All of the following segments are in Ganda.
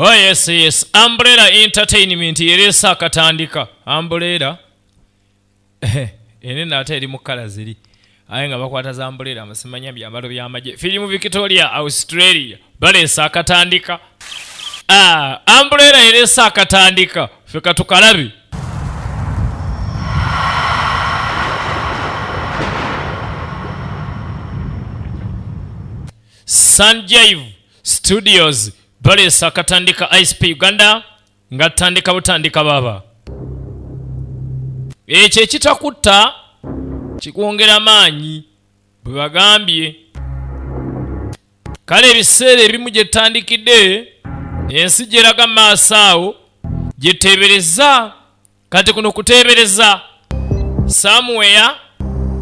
Oh yes, yes. Umbrella Entertainment yereese akatandika. Umbrella enene ate eri mu kkala ziri aye nga bakwata za umbrella amasimanya byambalo by'amagye. Firimu Victoria Australia baleese akatandika. Ah, Umbrella yereese akatandika. Ffe katukalabe. Sanjive Studios baleese akatandika ICP Uganda nga tandika butandika baba ekyo ekitakutta kikwongera maanyi bwe bagambye kale ebiseera ebimu gye tutandikidde ensi gyeraga maaso awo gyeteebereza kati kuno kuteebereza somewhere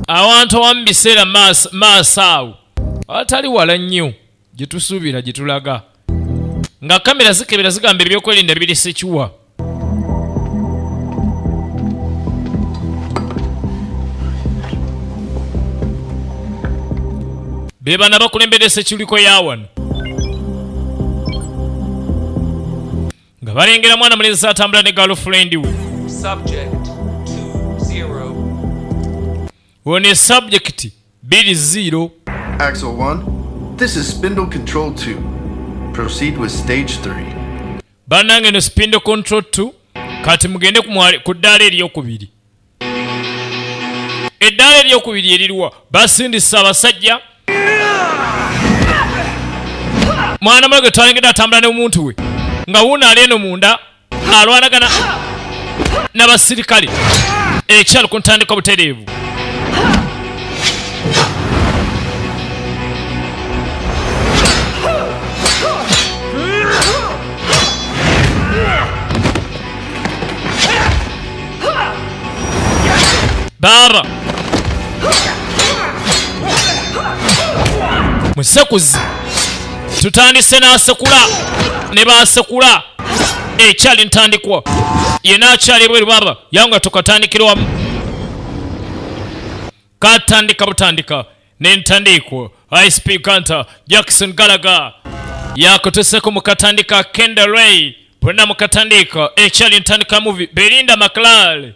awantu awamu biseera maaso awo awatali wala nnyo gye tusuubira gye tulaga nga kamera zikebera zigamba ebyokwerinda biri sekiwa be bana bakulembedde sekiruliko ya wano nga balengera mwana mulenzi atambula ne girlfriend we. Subject 20. Ono subject 20. Axel 1, this is Spindle Control 2. Proceed with stage 3. Bannange no Spindle Control 2 kati mugende ku ddaala eryokubiri. Eddaala eryokubiri eriruwa? Basindise abasajja. Mwana mulo gwe twalengedde atambula n'omuntu we nga wuuno ali eno munda alwanagana n'abasirikale ekyalo ku ntandikwa butereevu. Baaba musekuzi tutandise n'asekula ne basekula ekyali ntandikwa yena akyali ebweru baaba yanga tukatandikira wamu katandika butandika nentandikwa isp Gunter Jackson Gallagher yakutuseko mu katandika Kendall Ray bonna mu katandika ekyali ntandika movie Belinda McLaren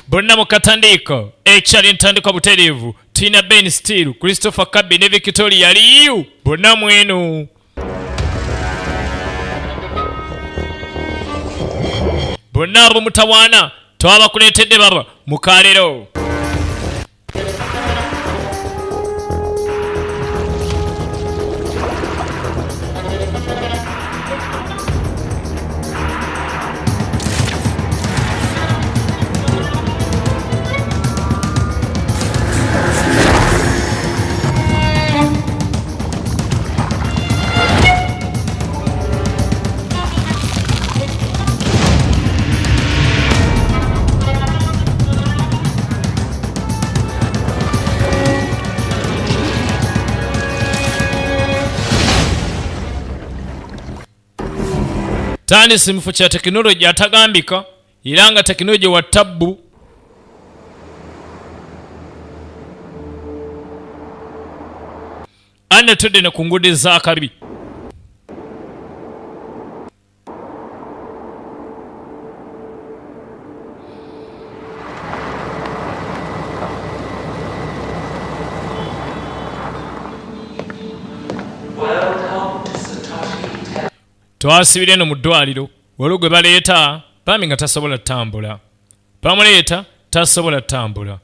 bonna mu katandika ekyali ntandika butereevu Tina Ben Steele Christopher Kirby ne Victoria Liu bonna mwenu bonna abo mutawaana twabakuleetedde baba mukalero Tandisi mufo kya tekinologi atagambika era nga tekinologi wa tabbu. Anna tudde ne ku nguudo ez'akabi. Twasibira eno mu ddwaliro waliwo gwe baleeta bambi nga tasobola ttambula. Bamuleeta tasobola ttambula.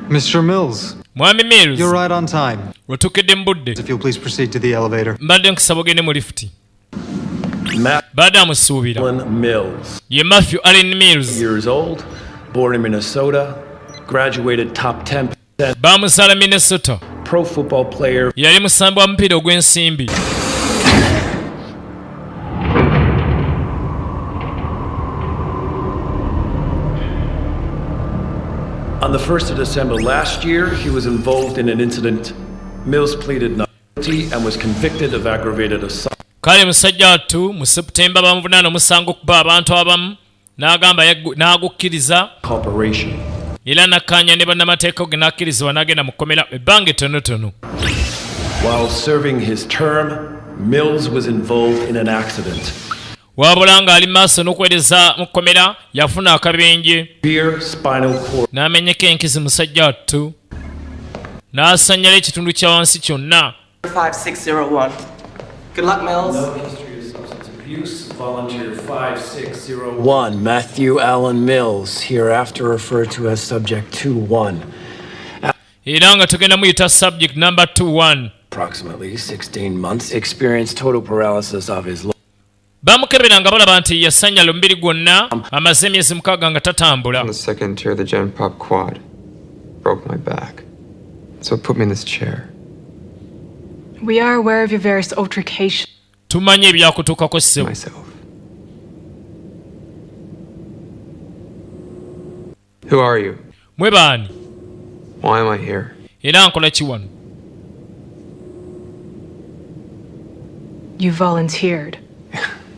Mr. Mills, Mwami Mills, you're right on time. Wetuukidde mu budde. If you'll please proceed to the elevator. Mbadde nkusaba ogende mu lifuti. Badde amusuubira. Allen Mills. Ye Matthew Allen Mills. Years old, born in Minnesota, graduated top 10% Bamuzaala Minnesota. pro football player. Yali musambi wa mupiira ogw'ensimbi. On the 1st of December last year, he was involved in an incident. Mills pleaded not guilty and was convicted of aggravated assault. Kale musajja wattu mu September bamuvunaana omusango okuba abantu abamu n'agamba n'agukkiriza Corporation. era n'akkaanya ne bannamateeka ge n'akkirizibwa n'agenda mu kkomera ebbanga ettonotono. While serving his term, Mills was involved in an accident. Wabula ng'ali maaso n'okuweereza mu kkomera, yafuna akabenje Severe spinal cord n'amenyeka enkizi, musajja wattu n'asanyala ekitundu kya wansi kyonna. 5601. Good luck, Mills. No history of substance abuse. Volunteer 5601. Matthew Allen Mills, hereafter referred to as Subject 21. Era nga tugenda muyita subject number 21. Approximately 16 months, experienced total paralysis of his Bamukebera nga balaba nti yasanyala omubiri gwonna, amaze emyezi 6 nga tatambula. On the second tier of the Gen Pop quad. Broke my back. So it put me in this chair. We are aware of your various altercations Tumanyi ebyakutuukako, ssebo. Myself. Who are you? Mwe baani? Why am I here? Era nkola ki wano? You volunteered.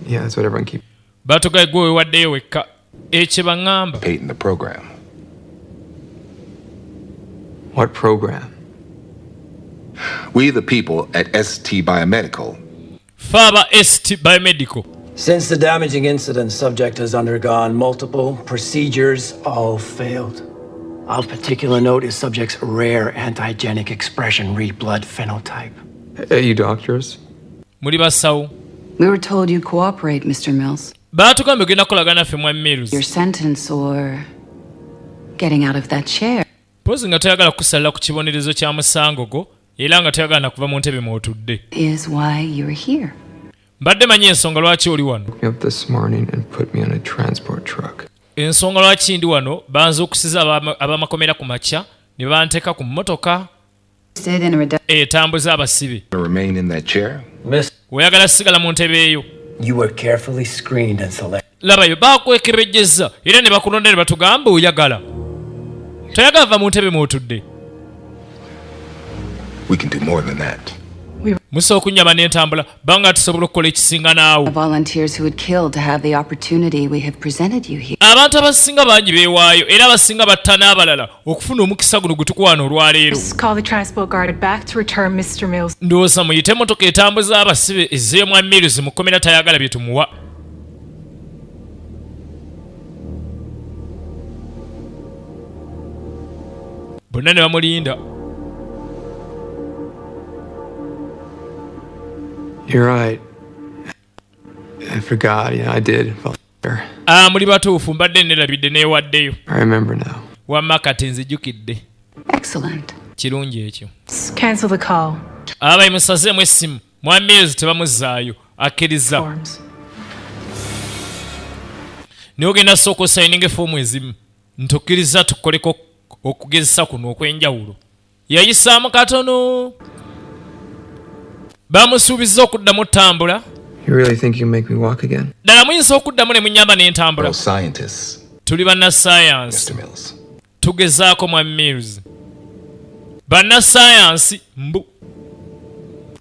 Yeah, that's what everyone keeps Batugaye gwe wewaddeyo wekka, ekyo baŋŋamba. Participate in the program. What program? We, the people at ST Biomedical, Fe aba ST Biomedical. Since the damaging incident, subject has undergone multiple procedures, all failed. Of particular note is subject's rare antigenic expression re-blood phenotype. Are you doctors? Muli basawo? We were told you'd cooperate, Mr. Mills. Baatugambye ogenda kukolagana naffe, mwa Mills. Your sentence or getting out of that chair. Mpozi nga toyagala kukusalira ku kibonerezo kya musango gwo, era nga toyagala nakuva mu ntebe mw'otudde. Is why you're here. Mbadde manyi ensonga lwaki oli wano. Woke me up this morning and put me on a transport truck. Ensonga lwaki ndi wano, banzuukusiza ab'amakomera ku makya ne banteeka ku mmotoka Interested in a reduction etambuza abasibe. to remain in that chair. Miss, Oyagala sigala mu ntebe eyo? you were carefully screened and selected. Labayo, bakwekebejjeza era ne bakulonda ne batugamba oyagala. Toyagala va mu ntebe mw'otudde? We can do more than that. Musobola okunyama n'entambula banga tusobola okukola ekisinga naawo. Volunteers who would kill to have the opportunity we have presented you here. Abantu abasinga bangi beewaayo, era abasinga batta n'abalala okufuna omukisa guno gwe tukuwaana olwaleero. Call the transport guard back to return Mr. Mills. Ndowooza muyite emotoka etambuza abasibe ezzeemu Mills mu kkomera, tayagala bye tumuwa. Bonna ne bamulinda. You're right. I forgot. Yeah, I did volunteer. Ah, muli batuufu, mbadde nerabidde, neewaddeyo. I remember now. Wamma kati nzijukidde. Excellent. Kirungi ekyo. Cancel the call. Abayi musazeemu essimu, mwa Mills tebamuzzaayo, akkiriza. Forms. Naye ogenda sooka osayininga efoomu ezimu ntukkiriza tukoleko okugezesa kuno okw'enjawulo. Yayisaamu katono, bamusuubiza okuddamu ttambula. You really think you can make me walk again? Ddala muyinza okuddamu ne munyamba n'entambula? We're scientists, Tuli bannasayansi. Mr. Mills. Tugezaako, mwa Mills, bannasayansi. Mbu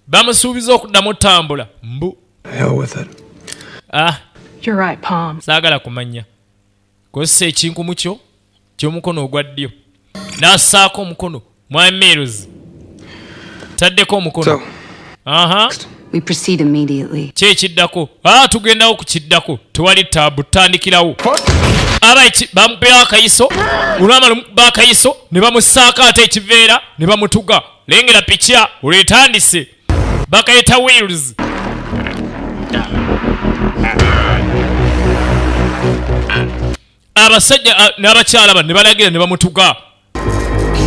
bamusuubiza okuddamu ttambula mbu. Hell with it. Ah. You're right, Palm. Saagala kumanya. Kozesa ekinkumu kyo ky'omukono ogwa ddyo. N'assaako omukono, mwa Mills taddeko omukono. So, Aha. We proceed immediately. Ki ekiddako? Aa, tugendawo ku kiddako, tewali taabu, tutandikirawo. Aba bamuperawo akayiso, olwamala omukuba akayiso ne bamussaako ate ekiveera ne bamutuga. Lengera pikya olwetandise, bakayita Wheels. Abasajja n'abakyala bano ne balagira ne bamutuga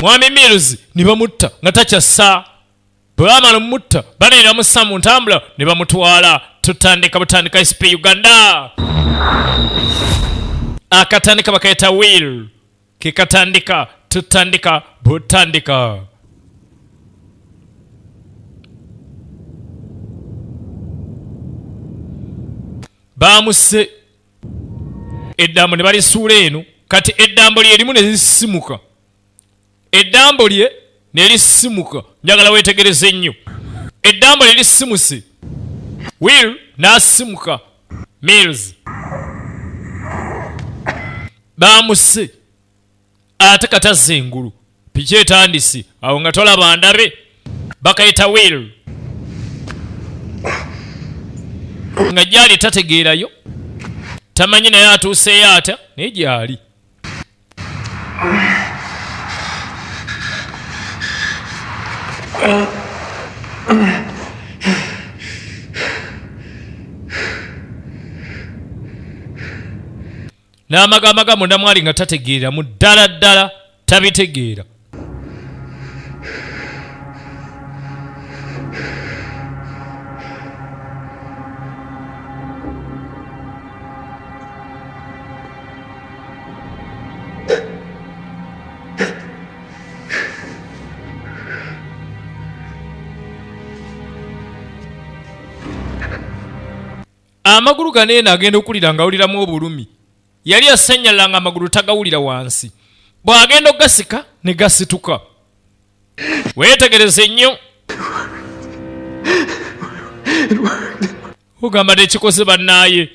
mwami Mills ne bamutta nga takyassa. Bwe bamala omutta bane ne bamussa mu ntambula ne bamutwala. Tutandika butandika. SP Uganda, akatandika bakayita Wheel, kekatandika, tutandika butandika. Bamusse, eddambo ne balisuula eno. Kati eddambo lye erimu ne lisisimuka, eddambo lye ne lisisimuka. Njagala weetegereze ennyo, eddambo lye lisisimuse, Will n'asisimuka. Mills bamusse ate katazza engulu. Piki etandise awo nga tolaba ndabe, bakayita Will. Nga gyali tategeerayo, tamanyi naye atuuseeyo atya, naye gyali. N'amagamaga munda mwali nga tategeera mu ddala ddala tabitegeera. Amagulu gano eno agenda okuwulira nga awuliramu obulumi. Yali asannyalala nga amagulu tagawulira wansi, bw'agenda okugasika ne gasituka. Weetegereze nnyo, ogamba tekikoze bannaaye.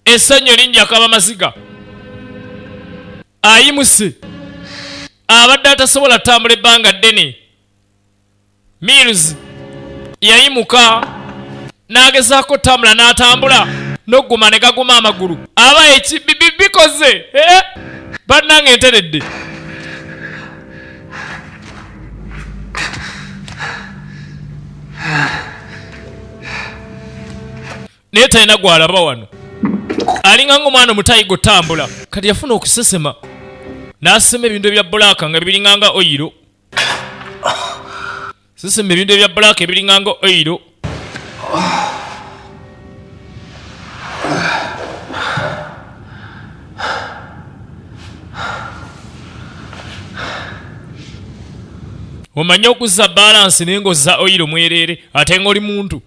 Essanyu eringi akaba maziga, ayimuse abadde atasobola tambula ebbanga ddene. Mills yayimuka n'agezaako tambula n'atambula n'okuguma ne gaguma amagulu aba bikoze eh? Bannange enteredde. Naye talina gwalaba wano, alinga ng'omwana omutayi gotambula. Kati yafuna okusesema n'asema ebintu ebya bulaaka nga biringa nga oyiro. Sesema ebintu ebya bulaaka ebiringa nga oyiro. Omanye okuzza balansi naye ng'ozza oyiro mwereere ate ng'oli muntu.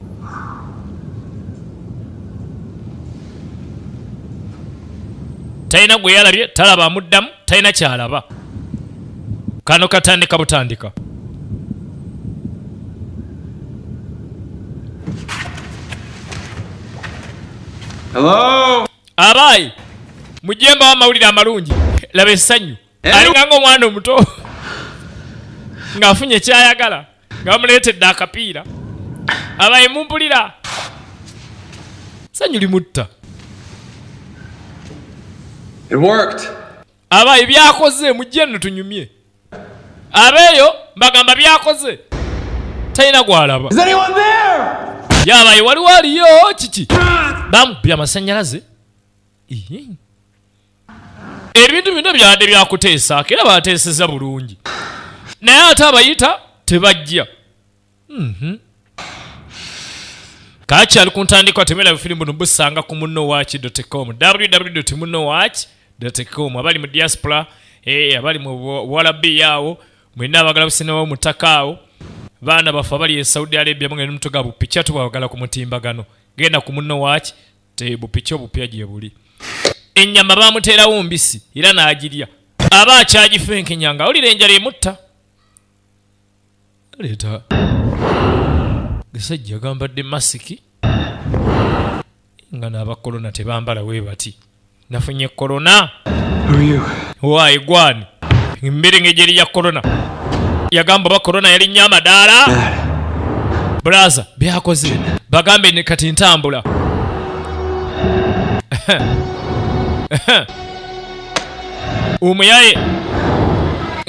Talina gwe yalabye, talaba amuddamu, talina kyalaba. Kano katandika butandika. Hello? Abaayi mujje mbawo amawulire amalungi. Laba essanyu, alinga ng'omwana omuto ng'afunye kyayagala nga bamuleetedde akapiira. Abaye mumpulira, sanyu limutta. It worked. Abaye byakoze, mujje nno tunyumye. Abeeyo mbagamba byakoze, talina gwalaba. Is anyone there? Yabaye waliwo aliyo kiki? Bamukubye amasanyalaze. Ebintu bino byadde byakuteesaako era bateeseza bulungi, naye ate abayita tebajja. Kakyali ku ntandikwa, temera bufirimu buno busanga ku munnowaki.com, www.munnowaki.com. Abali mu diaspora, abali mu Buwalabi awo mwenna abagala businema mu ttaka awo, baana baffe abali e Saudi Arabia, mugenda mutuga bupicha tubawagala ku mutimbagano. Genda ku munnowaki te bupicha obupya gye buli. Ennyama bamuteerawo mbisi era n'agirya, aba akyagifenkenya nga awulira enjala emutta. Leeta gasajja gambadde masiki nga n'aba korona tebambala we bati. Nafunye korona. Waayi gwani embere ng'egyeri ya korona. Yagamba oba korona yalinnya amadaala. Bulaza byakoze, bagambe ne kati ntambula. Omuyaye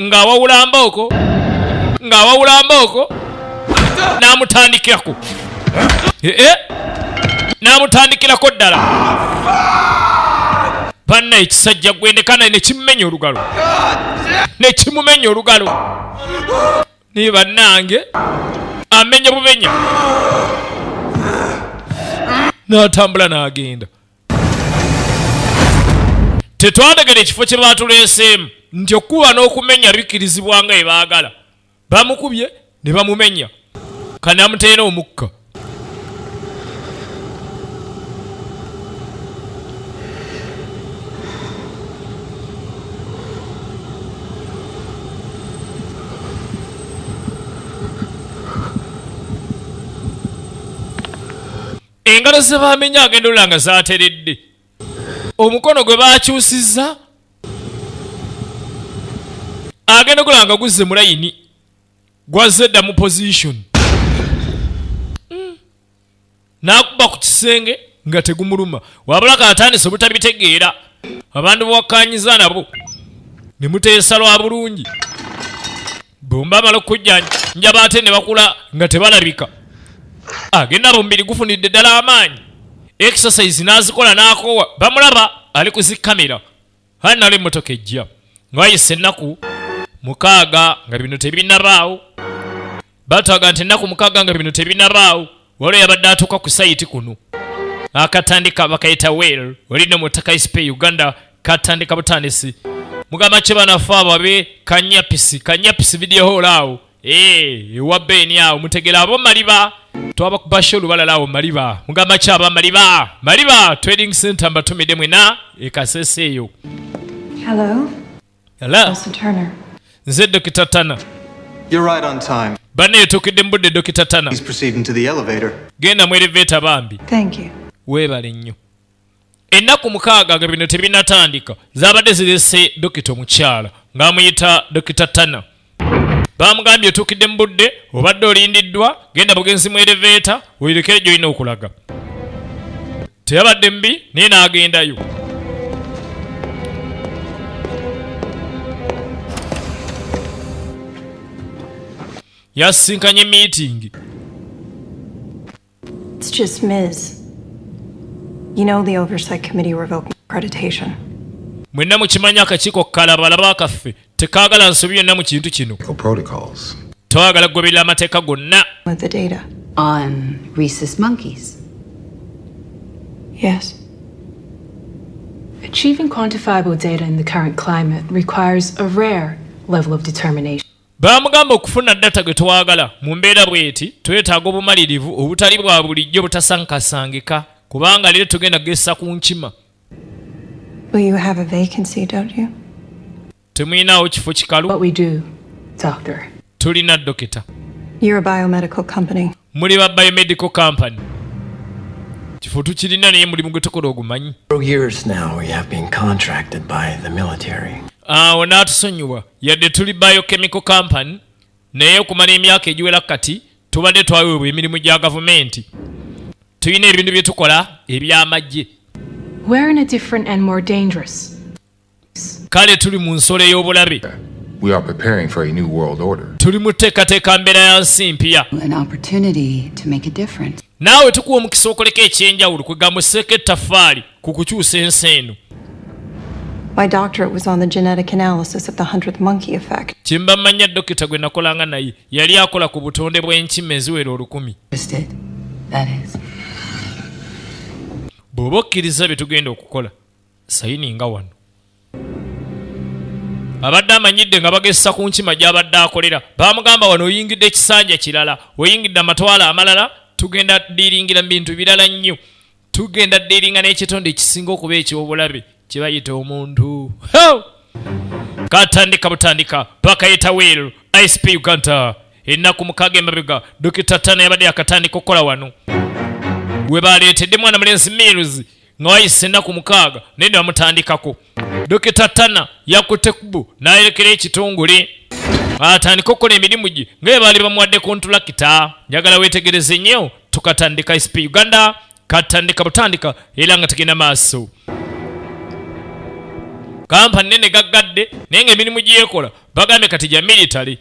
ng'awawula mbooko, ng'awawula mbooko, n'amutandikirako. N'amutandikirako ddala. Banna ekisajja gwendekana ne kimumenya olugalo, ne kimumenya olugalo. Naye bannange amenya bumenya n'atambula n'agenda. Tetwategera ekifo kye baatuleeseemu nti okukuba n'okumenya bikkirizibwa nga bwe baagala. Bamukubye ne bamumenya, kanamuteera omukka. Engalo ze bamenya agenda olula nga zaateredde, omukono gwe baakyusizza agenda okulaba nga guzze mu layini, gwazze dda mu position. N'akuba ku kisenge nga tegumuluma, wabula kaatandise obutabitegeera. Abantu bwakkanyiza nabo ne muteesa lwa bulungi, bomba amala okujjanjaba ate ne bakula nga tebalabika. Agenda abo omubiri gufunidde ddala amaanyi, exercise n'azikola n'akoowa, bamulaba ali ku zi kamera. Hali nalo emmotoka ejja nga wayise ennaku 6 nga bino tebinnabaawo. Batwaga nti ennaku 6 nga bino tebinnabaawo, waliwo yabadde atuuka ku site kuno akatandika bakayita well olina mu ttaka isp Uganda katandika butandisi. Mugamba ki banafe abo abe Kanyapisi, Kanyapisi video hall awo, ewa Beni awo mutegera abo Maliba twabakubasha olubalala awo Maliba. Mugamba ki aba Maliba, Maliba Trading Center mbatumidde mwena ekasese eyo. Hello. Hello. Alison Turner. Nze Dokita Tana. You're right on time. Banne etuukidde mu budde, Dokita Tana. Please proceed into the elevator. Genda mu elevator bambi. Thank you. Weebale nnyo. Ennaku 6 nga bino tebinnatandika zaabadde zirese dokita omukyala ng'amuyita Dokita Tana. Baamugambye otuukidde mu budde, obadde olindiddwa, genda bugenzi mu elevator weerekere gy'olina okulaga. Teyabadde mbi naye n'agendayo. Yasisinkanye meeting. It's just Miz. You know the Oversight Committee revoked accreditation. Mwenna mukimanyi akakiiko kalabalaba kaffe tekaagala nsobi yonna mu kintu kino. Protocols. Twagala kugoberera amateeka gonna. With the data. On rhesus monkeys. Yes. Achieving quantifiable data in the current climate requires a rare level of determination. Baamugamba okufuna data gwe twagala mu mbeera bw'eti twetaaga obumalirivu obutali bwa bulijjo butasankasangika, kubanga leero tugenda kugesa ku nkima. Well, you have a vacancy, don't you? Temuyinaawo kifo kikalu. What we do, doctor. Tulina dokita. You're a biomedical company. Muli ba biomedical company. Kifo tukirina naye mulimu gwe tukola ogumanyi. For years now we have been contracted by the military. Awo n'atusonyiwa yadde tuli biochemical company, naye okumala emyaka egiwera kati tubadde twaweebwa emirimu gya gavumenti. Tulina ebintu bye tukola eby'amagye. We're in a different and more dangerous. Kale tuli mu nsolo ey'obulabe. We are preparing for a new world order. Tuli mu teekateeka mbeera ya nsi mpya. An opportunity to make a difference. Naawe tukuwa omukisa okoleko eky'enjawulo, kwegamba osseeko ettaffaali ku kukyusa ensi eno. My doctorate was on the genetic analysis of the 100th monkey effect. Kyemba mmanya dokita gwe nakolanga naye yali akola ku butonde bw'enkima eziwera 1000. Interested, that is. Bw'oba okkiriza bye tugenda okukola, sayini nga wano. Abadde amanyidde nga bagessa ku nkima gy'abadde akolera. Baamugamba wano oyingidde ekisanja kirala, oyingidde amatwalo amalala, tugenda ddiiringira mu bintu birala nnyo. Tugenda ddiiringa n'ekitonde ekisinga okuba eky'obulabe kye bayita omuntu. Ho! Katandika butandika bakayita Will ISP Uganda. Ennaku 6 emabega Dokita Tana yabadde yakatandika okukola wano we baleetedde mwana mulenzi Mills nga wayise ennaku 6 naye ne bamutandikako. Dokita Tana yakutte kubu n'ayolekera ekitongole atandika okukola emirimu gye nga bwe baali bamuwadde kontulakita. Njagala weetegereze nnyo, tukatandika ISP Uganda katandika butandika era nga tugenda maaso. Kampani nene gaggadde naye ng'emirimu gyekola bagambye kati gya military.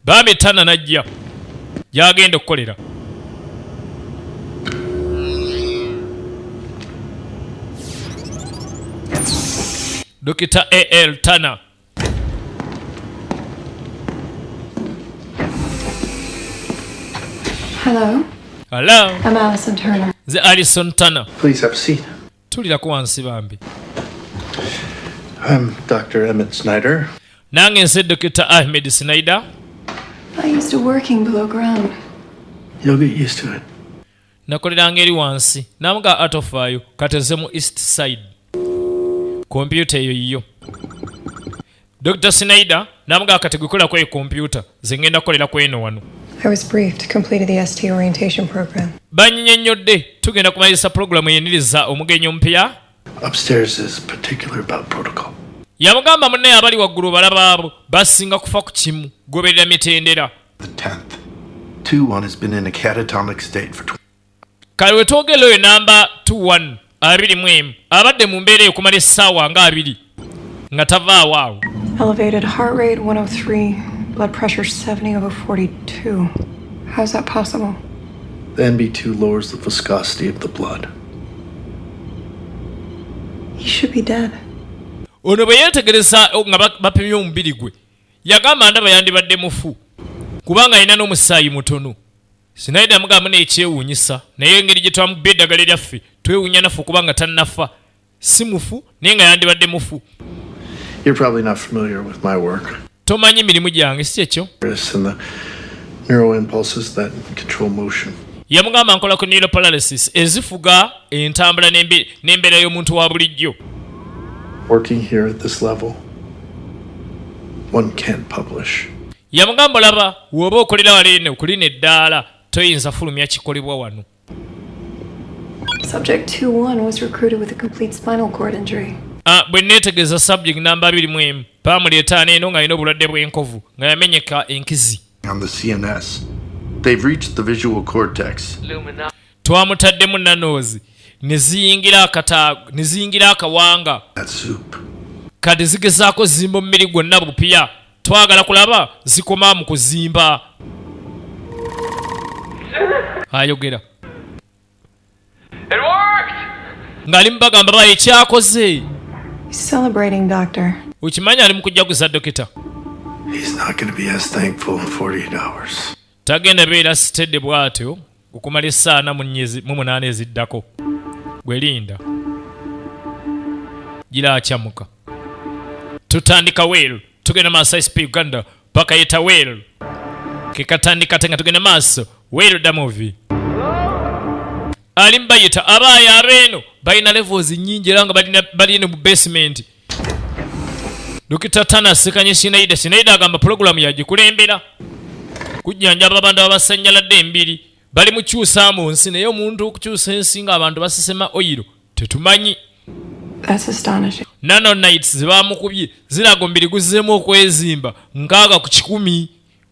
Bambi Tana najja gy'agenda okukolera. Dokita A.L. Tana. Hello. Hello. I'm Allison Turner. Nze Allison Turner. Please have a seat. Tulirako wansi bambi. I'm Dr. Emmett Snyder. Nange nze Dr. Ahmed Snyder. I used to working below ground. You'll get used to it. Nakoleranga eri wansi. Namuga atofaayo kati nze mu East Side. Kompyuta eyo yiyo. Dr. Snyder namuga kati gwe ku eyo kompyuta, nze ngenda kukolera ku eno wano. I was briefed, completed the ST orientation program. Banyinyonnyodde tugenda kumaliriza pulogulaamu eyeniriza omugenyi omupya. Upstairs is particular about protocol. Yamugamba munnaye abali waggulu balaba abo basinga kufa ku kimu goberera mitendera. The 10th. 2-1 has been in a catatonic state for Kale wetwogera oyo namba 21 21 abadde mu mbeera eyo okumala essaawa nga abiri nga tavaawo awo. Elevated heart rate 103, blood pressure 70 over 42. How's that possible? The NB2 lowers the viscosity of the blood. He should be dead. Ono bwe yeetegereza nga bapimye omubiri gwe yagamba ndaba yandibadde mufu kubanga alina n'omusaayi mutono. Sinaida yamugamba neekyewuunyisa naye engeri gye twamubba eddagala eryaffe twewuunya naffe okuba nga tannafa si mufu naye nga yandibadde mufu. You're probably not familiar with my work. Tomanyi mirimu gyange si kyekyo? And the neural impulses that control motion. Yamugamba nkola ku neural paralysis ezifuga entambula n'embeera y'omuntu wa bulijjo. Working here at this level, one can't publish. Yamugamba olaba woba okolera wala eno kulina eddaala toyinza fulumya kikolebwa wano. Subject 2-1 was recruited with a complete spinal cord injury. Bwe neetegereza subject namba 21 baamuleeta eno ng'alina obulwadde bw'enkovu nga yamenyeka enkizi. On the CNS. They've reached the visual cortex. Twamutaddemu nanoozi ne ziyingira akata ne ziyingira akawanga. That soup. Kati zigezaako zimba omubiri gwonna bupya. Twagala kulaba zikoma mu kuzimba. Ayogera. Ng'ali mu bagamba baye ekyakoze. He's celebrating, doctor. Okimanyi ali mu kujjaguza dokita. He's not going to be as thankful in 48 hours. Tagenda beera sitedde bw'atyo okumala essaana mu 48 eziddako. Gwe linda. Gira akyamuka. Tutandika well. Tugenda maaso ISP Uganda paka yeta well. Ke katandika ate nga tugenda maaso well da movie. Ali mbayita abaaya abeeno balina levels nnyingi era nga balina mu basement. Dokita Tana asikanye Sinaida. Sinaida agamba pulogulaamu yagikulembera kujjanjaba abantu abasanyaladde embiri bali mu kyusa mu nsi naye omuntu okukyusa ensi ng'abantu basesema oyiro tetumanyi. That's astonishing. Nanonites ze baamukubye ziraga omubiri guzzeemu okwezimba 60 ku 100.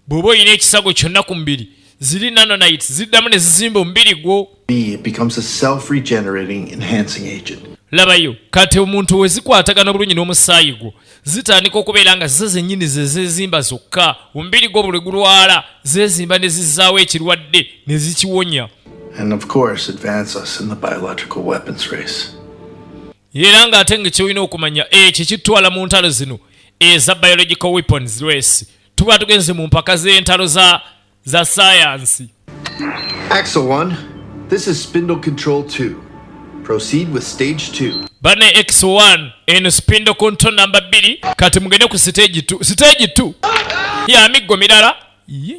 Bw'oba olina ekisago kyonna ku mubiri ziri nanonites ziddamu ne zizimba omubiri gwo. B, it becomes a self-regenerating enhancing agent. Labayo kati omuntu we zikwatagana obulungi n'omusaayi gwo zitandika okubeera nga zo zennyini ze zeezimba zokka. Omubiri gwo buli gulwala zeezimba ne zizzaawo ekirwadde ne zikiwonya. And of course advance us in the biological weapons race. Era ng'ate nga ky'olina okumanya ekyo kitwala mu ntalo zino eza biological weapons race. Tuba tugenze mu mpaka z'entalo za sayansi. Axel 1, this is Spindle Control 2. Proceed with stage 2. Bane X1 eno Spindle Control number 2 kati mugende ku stage 2. Stage 2 ya miggo mirala. Ye.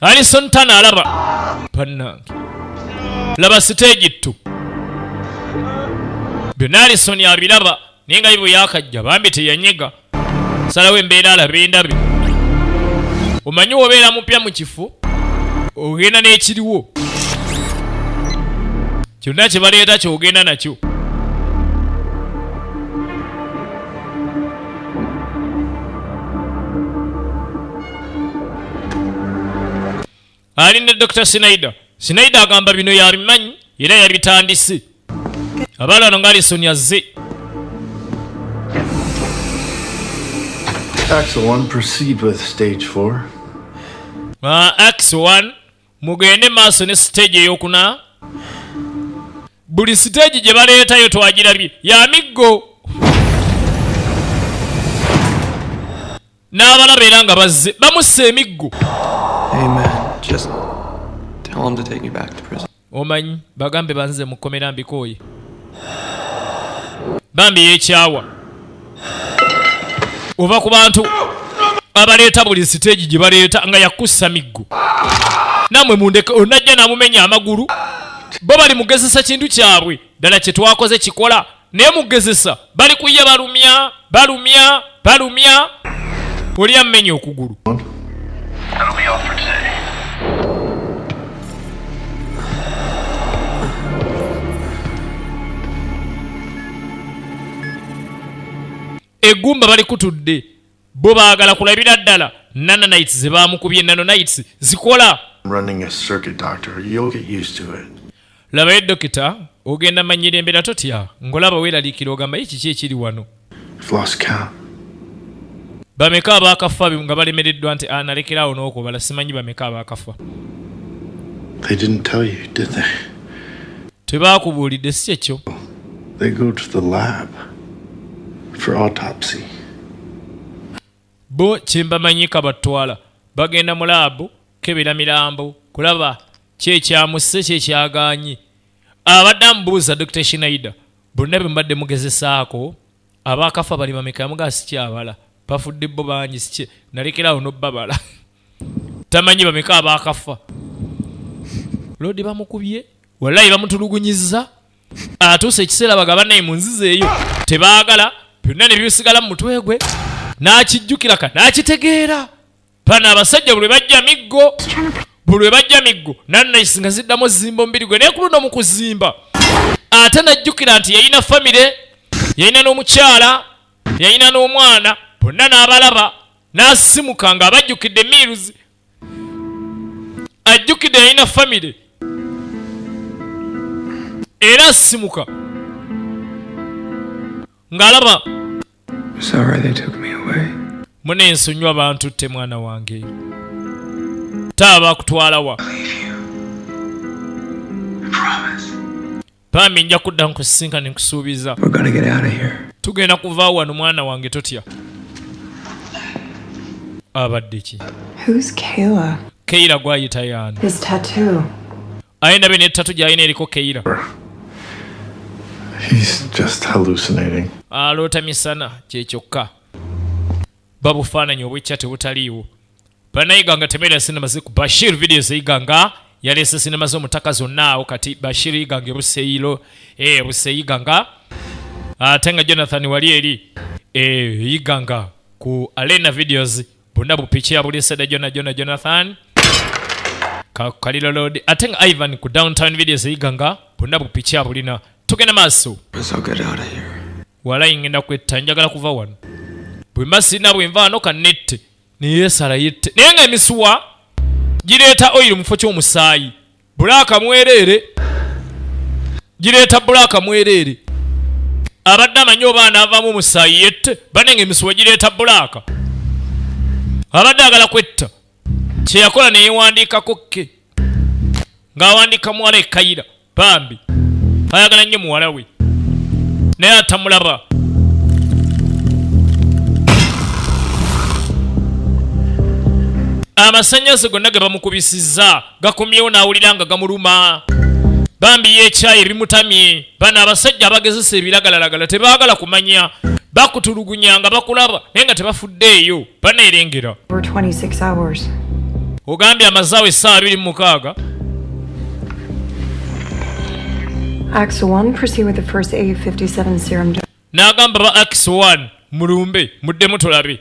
Alison Tana alaba. Bannange. Laba stage 2. Byonna Alison abiraba naye nga bwe yakajja bambi teyanyega. Salawo embeera alaba endabe. Omanyi obeera mupya mu kifo ogenda n'ekiriwo. Kyonna kye baleeta ky'ogenda nakyo. Ali ne Dr. Snyder. Snyder agamba bino yabimanyi era yabitandise. Abaala wano nga Alison azze. Axel 1, proceed with stage 4. Axel 1, mugende maaso ne stage ey'okuna. Buli stage gye baleetayo twagirabye ya miggo. N'abalaba era nga bazze bamussa emiggo. Hey man, just tell him to take me back to prison. Omanyi bagambe banze mu kkomera mbikooye. Bambi yeekyawa. Ova ku bantu abaleeta buli stage gye baleeta nga yakussa miggo. Nammwe mundeke onajja n'amumenya amagulu. Bo bali mugezesa kintu kyabwe ddala kye twakoze kikola naye mugezesa bali kuye balumya balumya balumya oli ammenya okugulu. Eggumba balikutudde, bo baagala kulabira ddala nanonites ze baamukubye. Nanonites zikola. Running a circuit, doctor. You'll get used to it. Labayo dokita, ogenda manyira embeera. Totya ng'olaba weeraliikira, ogamba, "Ye kiki ekiri wano?" I've lost count. Bameka abaakafa nga balemereddwa nti nalekerawo n'okubala, simanyi bameka abaakafa. They didn't tell you, did they? Tebaakubuulidde, si kyekyo? They go to the lab for autopsy. Bo kyembamanyi kabatwala, bagenda mu lab kebera mirambo kulaba kyekyamusse, kyekyaganye. Abadde amubuuza Dr Schneider, bonna bwe mbadde mugezesaako abaakafa bali bameka? Yamugaa, sikyabala, bafudde bo bangi, sikye nalekerawo nobbabala, tamanyi bameka abaakafa. Lodi bamukubye, wallayi bamutulugunyizza, atuuse ekiseera bagaba naye mu nzizi eyo tebaagala byonna ne bisigala mu mutwe gwe, n'akijjukira ka n'akitegeera. Bano abasajja buli lwe bajja miggo, buli lwe bajja miggo, nanites nga ziddamu zimba omubiri gwe. Naye ku luno mu kuzimba ate najjukira nti yalina famire, yalina n'omukyala, yalina n'omwana, bonna n'abalaba, n'asimuka ng'abajjukidde. Mills ajjukidde yalina famire era asimuka ng'alaba. Sorry they took me away. Mune ensonyiwa, bantutte mwana wange, taaba bakutwala wa? Promise. Bambi, nja kudda nkusisinkane, nkusuubiza. We're gonna get out of here. Tugenda kuvaawo wano, mwana wange, totya. Abadde ki? Who's Kayla? Keira gwayita yaani? His tattoo. Aye ndabe ne tattoo gy'alina eriko Keira. He's just hallucinating. Aloota misana, kyekyokka babufaananyi obwekya tebutaliiwo. Bannayiganga temeera sinema ku Bashir Videos. Iganga yaleese sinema z'omutaka zonna awo. Kati Bashir Iganga ebuseyiro, Buseyiganga, ate nga Jonathan wali eri Iganga ku Arena Videos, bonna bupiki yabuleese dda jona jona Jonathan Kaliro Road, ate nga Ivan ku Downtown Videos Iganga, bonna bupiki abulina. Tugenda maaso. I'll get out of here. Walayi ngenda kwetta, njagala kuva wano. Bwe mba sirina bwe nva wano kannette, neyeesala yette. Naye nga emisuwa gireeta oil mu kifo ky'omusaayi, black mwereere, gireeta black mwereere. Abadde amanyi oba anaavaamu omusaayi yette bane, nga emisuwa gireeta black. Abadde agala kwetta, kyeyakola neyewandiikako ke ng'awandiika muwala ekayira. Bambi ayagala nnyo muwala we naye atamulaba. Amasannyalaze gonna ge bamukubisizza gakomyewo, n'awulira nga gamuluma. Bambi yeekyayi ebimutamye. Bano abasajja abagezesa ebiragalalagala tebaagala kumanya, bakutulugunya nga bakulaba naye nga tebafuddeeyo, baneerengera. Over 26 hours. Ogambye amazaawo essaawa 26. Ax 1, proceed with the first A57 serum dose. N'agamba ba Ax 1, mulumbe muddemu tulabe.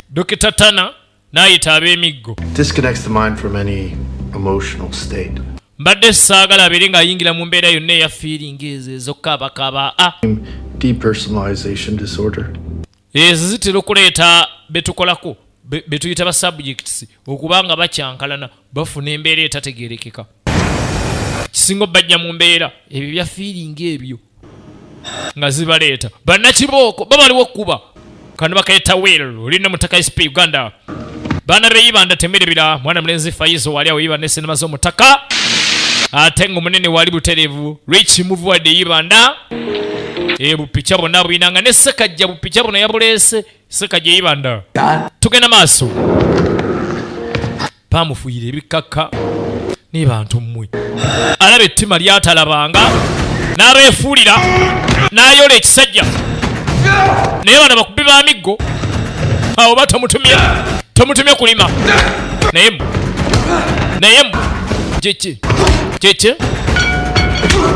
Dokita Tana n'ayita ab'emiggo. Disconnects the mind from any emotional state. Mbadde saagala abeere ng'ayingira mu mbeera yonna eya feeling ezo ez'okukaabakaaba a. Depersonalization disorder. Ezo zitera okuleeta betukolako betuyita ba subjects okuba nga bakyankalana, bafuna embeera etategerekeka, kisinga obajja mu mbeera ebyo bya feeling ebyo nga zibaleeta. Bannakibooko babaliwo okkuba kano bakayita Will olina mutaka SP Uganda. Baana beyibanda temerebera mwana mulenzi Faizo wali awo yibanda esinema z'omutaka, ate nga omunene wali butereevu Rich Muvuwadde yibanda bupicha bwonna buyinanga ne Sekajja, bupicha buno yabuleese Sekajja yibanda. Tugenda maaso, bamufuuyira ebikakka ne bantu mmwe. Alaba ettima lyatalabanga n'abeefuulira n'ayola ekisajja, naye bano bakubi ba miggo awo ba tomutumye, tomutumye kulima. Naye mmwe, naye mmwe kiki kiki,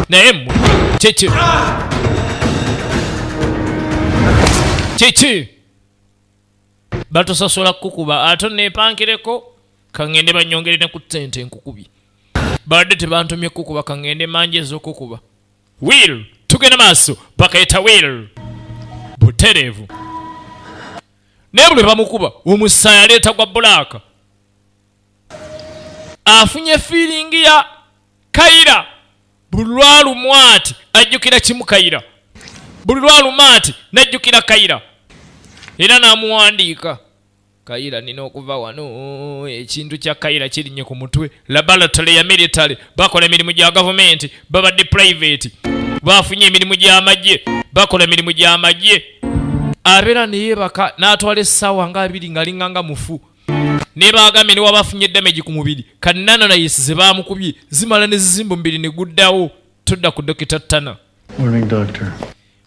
naye mmwe kiki kiki, batusasola kukuba ate nepankireko, kaŋŋende banyongere ne ku ttente nkukubye. Badde tebantumye kukuba, kaŋŋende mangi ez'okukuba. Will, tugenda maaso, bakayita Will. Butereevu. Naye buli bamukuba omusaayi aleeta gwa black. Afunye feeling ya Kayira. Buli lwalumwa ati ajjukira kimu Kayira, buli lwaluma ati najjukira Kayira, era n'amuwandiika Kayira nina okuva wano. Ekintu kya Kayira kirinnye ku mutwe. Laboratory ya military, bakola emirimu gya gavumenti, babadde private, bafunye emirimu gy'amagye, bakola emirimu gy'amagye. Abeera neyebaka n'atwala essaawa nga 2 ng'alinga nga mufu. Ne bagambye ne waba afunye damage ku mubiri, kanananayisi ze baamukubye zimala ne zizimba omubiri ne guddawo. Tudda ku Dokita Tana. Morning, Doctor.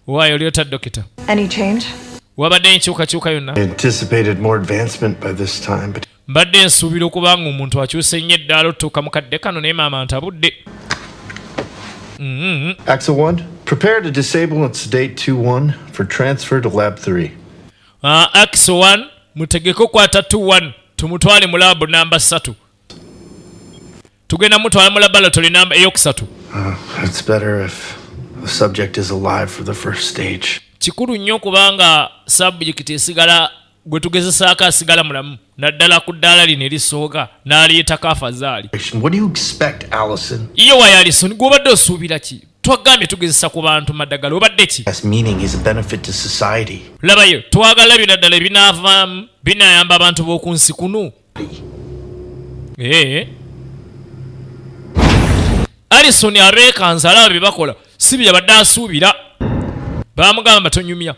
Waayo oli ota, Dokita? Any change? Wabadde enkyukakyuka yonna? I anticipated more advancement by this time, but Mbadde nsuubira okuba nga omuntu akyuse nnyo eddaala otutuuka mu kadde kano, naye maama ntabudde. Axel 1, prepare to disable and sedate 2 1 for transfer to Lab 3. Axel 1, mutegeke okwata 21 tumutwale mu lab namba 3. Tugenda mutwala mu laboratory namba eyokusatu. It's better if the subject is alive for the first stage. Kikulu nnyo kubanga subject esigala gwe tugezesaako asigala mulamu, naddala ku ddaala lino erisooka n'aliyitako afazaali. What do you expect, Allison? Iyo wayo Alison, gw'obadde osuubira ki? Twagambye tugezesa ku bantu maddagala, obadde ki? That's meaning he's a benefit to society. Labayo, twagala bino ddala ebinaavaamu binaayamba abantu b'oku nsi kuno. Ee, Alison abeekanze, alaba bye bakola si bye yabadde asuubira. Baamugamba tonyumya,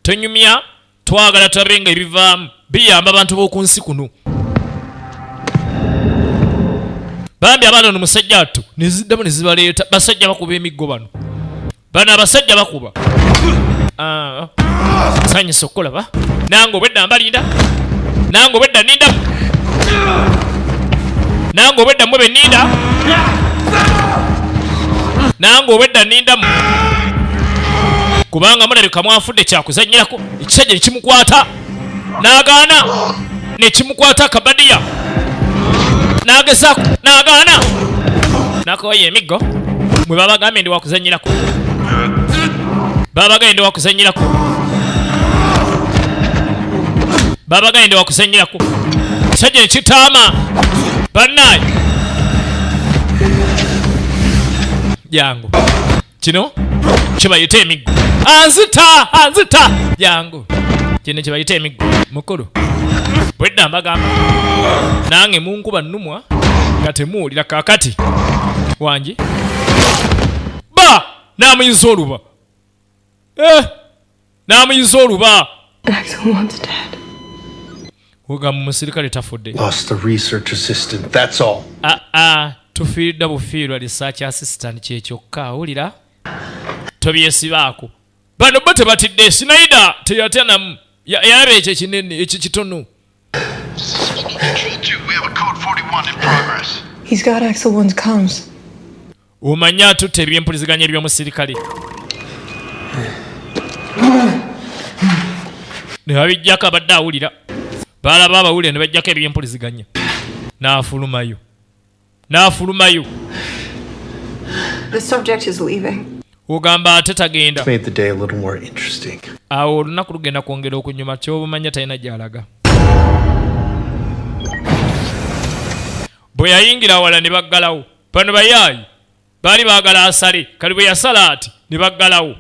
tonyumya, twagala tulabe nga ebivaamu biyamba abantu b'oku nsi kuno. Bambi abaana ono musajja attu ne ziddamu ne zibaleeta. Basajja bakuba emiggo bano, bano abasajja bakuba. Ah, nsanyusa okukulaba nange, obwedda mbalinda, nange obwedda nindamu, nange obwedda mmwe beninda, nange obwedda nindamu, kubanga mulabika mwanfudde kyakuzanyirako. Ekisajja nekimukwata n'agaana, nekimukwata akabadiya n'agezaako n'agaana, nakoya emiggo. Mwe babagambye ndi wakuzanyirako, babagambye ndi wakuzanyirako, babagambye ndi wakuzanyirako. Kisajja nekitaama bannaye. Jangu, kino kibayita emiggo. Anzita, anzita, jangu, kino kibayita emiggo. Mukulu bwedda mbagamba nange munkuba nnumwa nga temuwulira. Kakati wangi ba n'amuyiza oluba. Eh, n'amuyiza oluba. Axel one's dead. Wegamba omusirikale tafudde. Lost the research assistant, that's all. Aa, tufiiriddwa bufiirwa research assistant, kyekyokka. Awulira tobyesibaako. Bano bo tebatidde. Sinaida teyatya namu. Yalaba ekyo ekinene, ekyo kitono. Control 2, we have a code 41 in progress. He's got Axel one's comms. Omanye atutte ebyempuliziganya eby'omusirikale ne babijjako. Abadde awulira, balaba abawulira ne bajjako ebyempuliziganya. N'afulumayo, n'afulumayo. The subject is leaving. Ogamba ate tagenda. Made the day a little more interesting. Awo olunaku lugenda kwongera okunyuma. Kyobumanya talina gy'alaga. Bwe yayingira awala ne baggalawo. Bano bayaayi baali baagala asale kali. Bwe yasala ati ne baggalawo.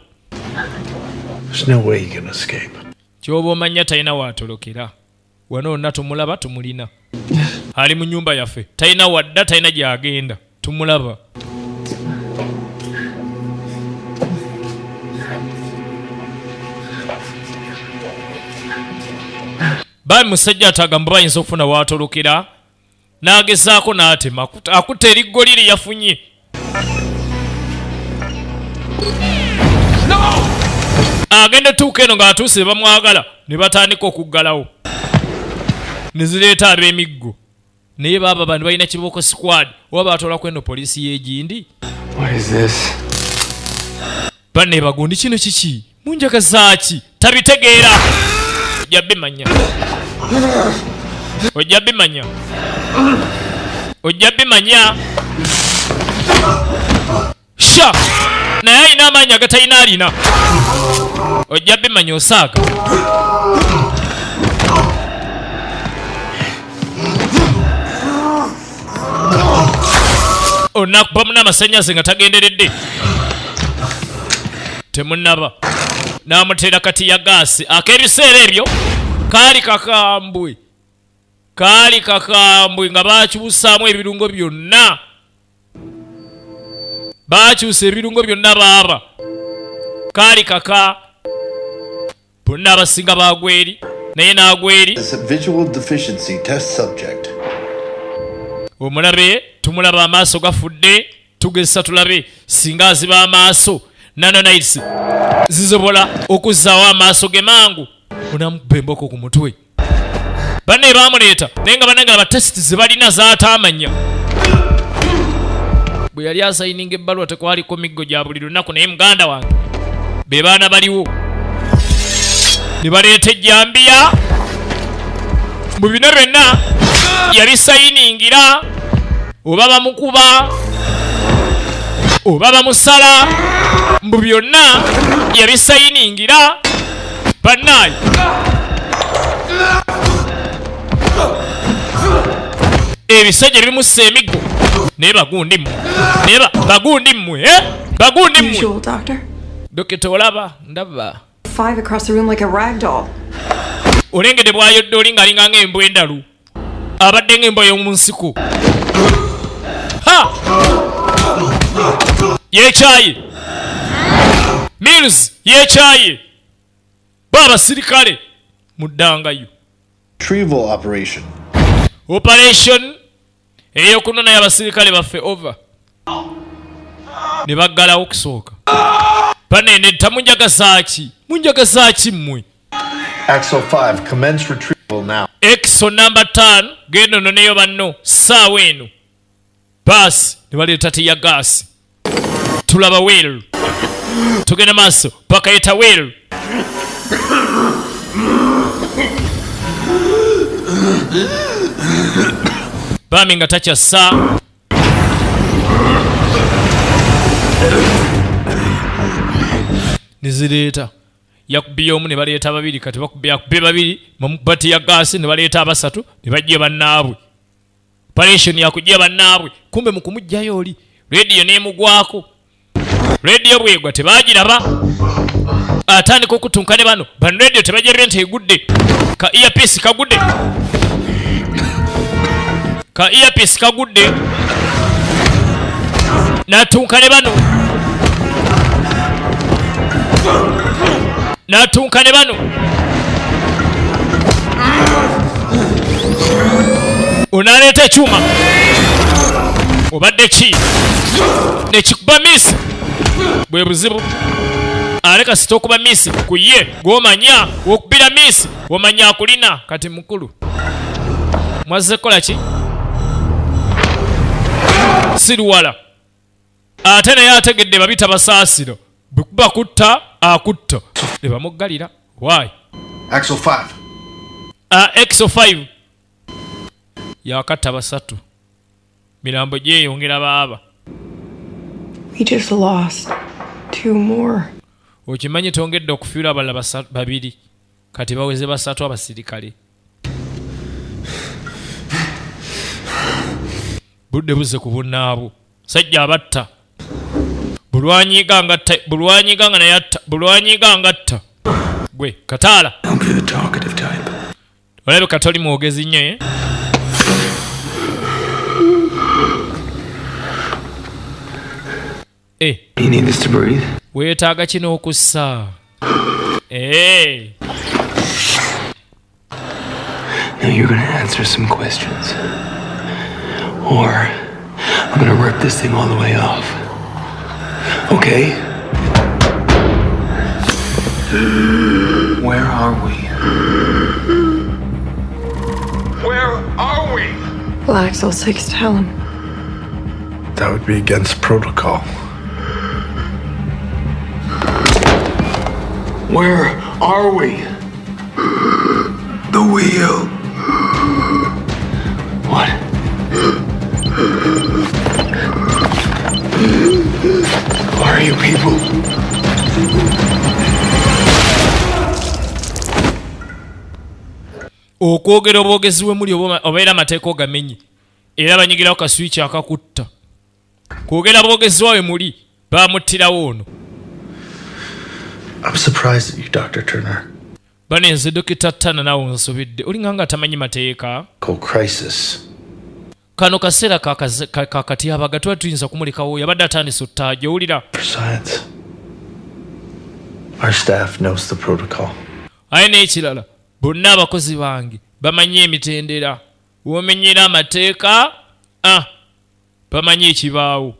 There's no way he can escape. Kyoba omanya talina waatolokera. Wano wonna tumulaba, tumulina, ali mu nyumba yaffe, talina wadda, talina gy'agenda, tumulaba. Bami musajja atagamba bayinza okufuna waatolokera, n'agezaako n'atema. Akutta eriggo liri yafunye. Agenda tuuka eno ng'atuuse bamwagala ne batandika okuggalawo ne zireeta ab'emiggo. Naye baaba bano balina kibooko squad oba batwala kweno poliisi y'egindi. What is this? Banne bagundi, kino kiki? Munjagazaaki? Tabitegeera. Ojja bimanya, ojja bimanya, ojja bimanya. Sha, naye alina amaanyi agatalina alina. Ojja bimanya osaaga. Onakuba muna amasannyalaze nga tagenderedde. Temunaba. N'amuteera kati ya gaasi ak'ebiseera ebyo kaali kakambwe. Kaali kakambwe nga baakyusaamu ebirungo byonna. Baakyusa ebirungo byonna baaba. Kaali kaka bonna abasinga baagwa eri naye n'agwa eri. Is a visual deficiency test subject. Omulabe tumulaba amaaso gafudde, tugezesa tulabe singa aziba amaaso nanonites zisobola okuzzaawo amaaso ge mangu. Onamukuba emboko ku mutwe. Banne baamuleeta naye nga bannange aba test ze balina z'ataamanya. Bwe yali asayininga ebbaluwa tekwaliko miggo gya buli lunaku, naye muganda wange be baana baliwo ne baleeta ejjambiya. Mu bino byonna yabisayiningira oba bamukuba oba bamusala, mbu byonna yabisayiningira. Bannaaye ebisajja bimussa emiggo naye bagundi mmwe, naye bagundi mmwe, eh? Bagundi mmwe. Usual, doctor. Dokita olaba ndaba. 5 across the room like a rag doll. Olengedde bw'ayodde oli ng'alinga ng'embwa endalu. Abadde ng'embwa y'omu nsiko. Ha! Yeekyaye. Mills yeekyaye. Bo abasirikale muddangayo. Retrieval operation. Operation ey'okunona y'abasirikale baffe over. Ne baggalawo okusooka. Banene tamunjagazaaki? Munjagazaaki mmwe? Axel 5, commence retrieval now. Exo number 5, genda ononeyo banno ssaawa eno. Baasi ne baleeta tear gas. Tulaba Will. Tugenda maaso bakayita Will. Bami nga takyassa. Nizireeta. Yakubye omu ne baleeta babiri, kati bakubye akubye babiri, bamukuba tear gas ne baleeta abasatu ne bajja bannaabwe. Operation yakujja bannaabwe, kumbe mu kumuggyayo oli radio n'emugwako. Radio bwegwa tebaagiraba. Atandika okutunka ne bano. Bano radio tebagirabye nti egudde. Ka earpiece kagudde. Ka earpiece kagudde. N'atunka ne bano. N'atunka ne bano. Onaaleeta ekyuma. Obadde ki? Nekikuba miisi. Bwe buzibu. Aleka sita okuba miisi ku ye gw'omanya okubira miisi omanya akulina kati mukulu. Mwazze kukola ki? Siruwala. Ate naye ategedde babi tabasaasira. Bwe kuba kutta akutta. Ne bamuggalira. Why? Axel 5. Axel 5. Yakatta basatu. Mirambo gyeyongera baaba. We just lost 2 more. Okimanyi tongedde okufiirwa abalala babiri. Kati baweze basatu abasirikale. Budde buzze ku bunnaabwo. Sajja abatta. Bulwanyiga ngatta, bulwanyiga nga naye atta, bulwanyiga ngatta. Gwe kataala. Don't be the talkative type. Olabika toli mwogezi nnyo, eh? You need this to breathe. Weetaaga kino okussa. Now you're going to answer some questions. Or I'm going to rip this thing all the way off. Okay? Where are we? Where are we? Well, Axel 6, tell him. That would be against protocol. Where are we? The wheel. What? Who are you people? Okwogera obwogezi we muli obeera amateeka ogamenye, era banyigirawo kaswiki akakutta. Kwogera bwogezi wawe muli bamuttirawo ono. I'm surprised at you, Dr. Turner. Banenze Dokita Tana, naawe onsobedde, olinga nga atamanyi mateeka. Crisis. Kano kaseera kakatyabaga, tuba tuyinza kumulekawo, yabadde atandise ottaaja owulira. For science. Our staff knows the protocol. Aye n'ekirala, bonna abakozi bange bamanyi emitendera, womenyera amateeka, ah, bamanyi ekibaawo.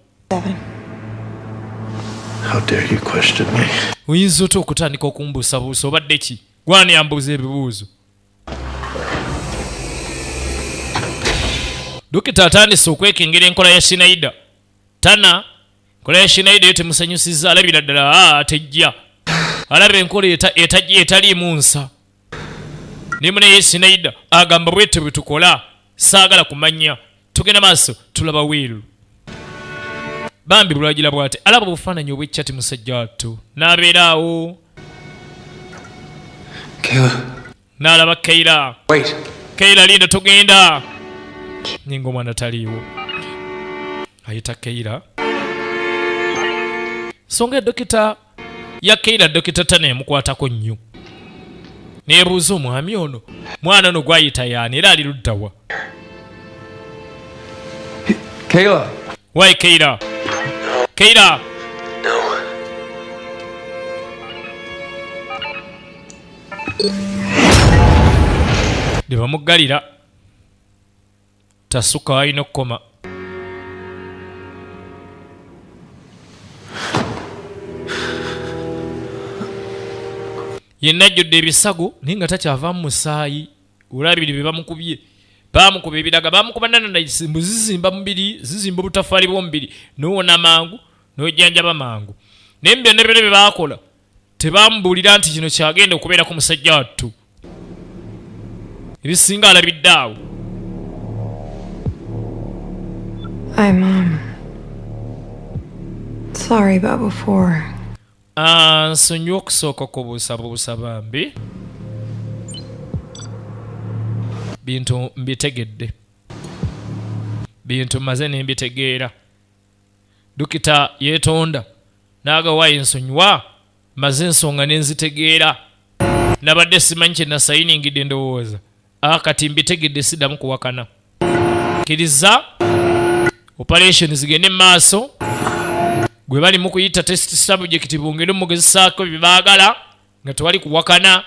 How dare you question me? Oyinza otya okutandika okumbuusabuusa? Obadde ki gwani ambuuza ebibuuzo? Dokita atandise okwekengera enkola ya Shinaida Tana. Enkola ya Shinaida yo temusanyusiza, alabira ddala tejja, alaba enkola etajja etaliimu nsa. Naye munaye Shinaida agamba bwete bwe tukola, saagala kumanya. Tugenda maaso, tulaba Will bambi bulwagira bwate alaba obufaananyi obw'ekyati musajja wattu n'abeera awo. Kayla. N'alaba Keira. Wait. Keira, linda, tugenda ninga omwana taliiwo. Ayita Keira, songa edokita ya Keira, Dokita Tana emukwatako nnyo, neebuuza omwami ono, mwana ono gwayita yaani era ali luddawa? Kayla. Wai Keira, Keira. No. Ne bamuggalira, tasuka alina okukoma. Yenna ajjudde ebisago naye nga takyavaamu musaayi. Olabiri bye bamukubye, bamukuba ebiraga, bamukuba nanansi mbu zizimba mubiri, zizimba obutafaali bw'omubiri, nowona mangu n'ojjanjaba mangu. Naye mu byonna byonna bye baakola tebamubuulira nti kino kyagenda okubeerako musajja wattu. Ebisinga alabidde awo. I'm sorry about before. Ah, nsonyiwa okusooka okubuusabuusa bambi, bintu mbitegedde, bintu maze ne mbitegeera. Dokita yeetonda n'aga waayo ensonyiwa, maze ensonga ne nzitegeera, nabadde simanyi kye nasayiningidde, ndowooza kati mbitegedde, siddamu kuwakana. Kkiriza operation zigende mu maaso, gwe bali mu kuyita test subject bongere omugezesaako bye baagala nga tewali kuwakana.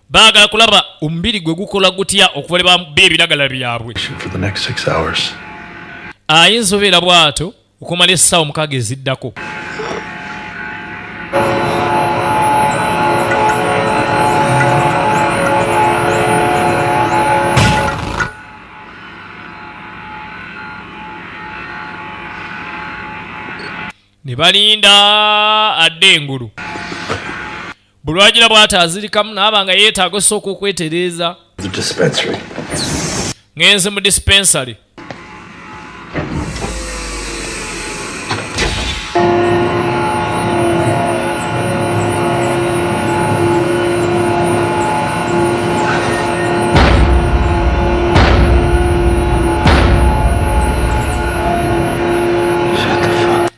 Baagala kulaba omubiri gwe gukola gutya okuva lwe bamubba ebiragala byabwe. For the next 6 hours. Ayinza obeera bw'ato okumala essaawa 6 eziddako. Ne balinda adde engulu. Bulwagira bw'ati azirikamu naaba nga yeetaaga osooka okwetereeza. The dispensary. Ngenze mu dispensary.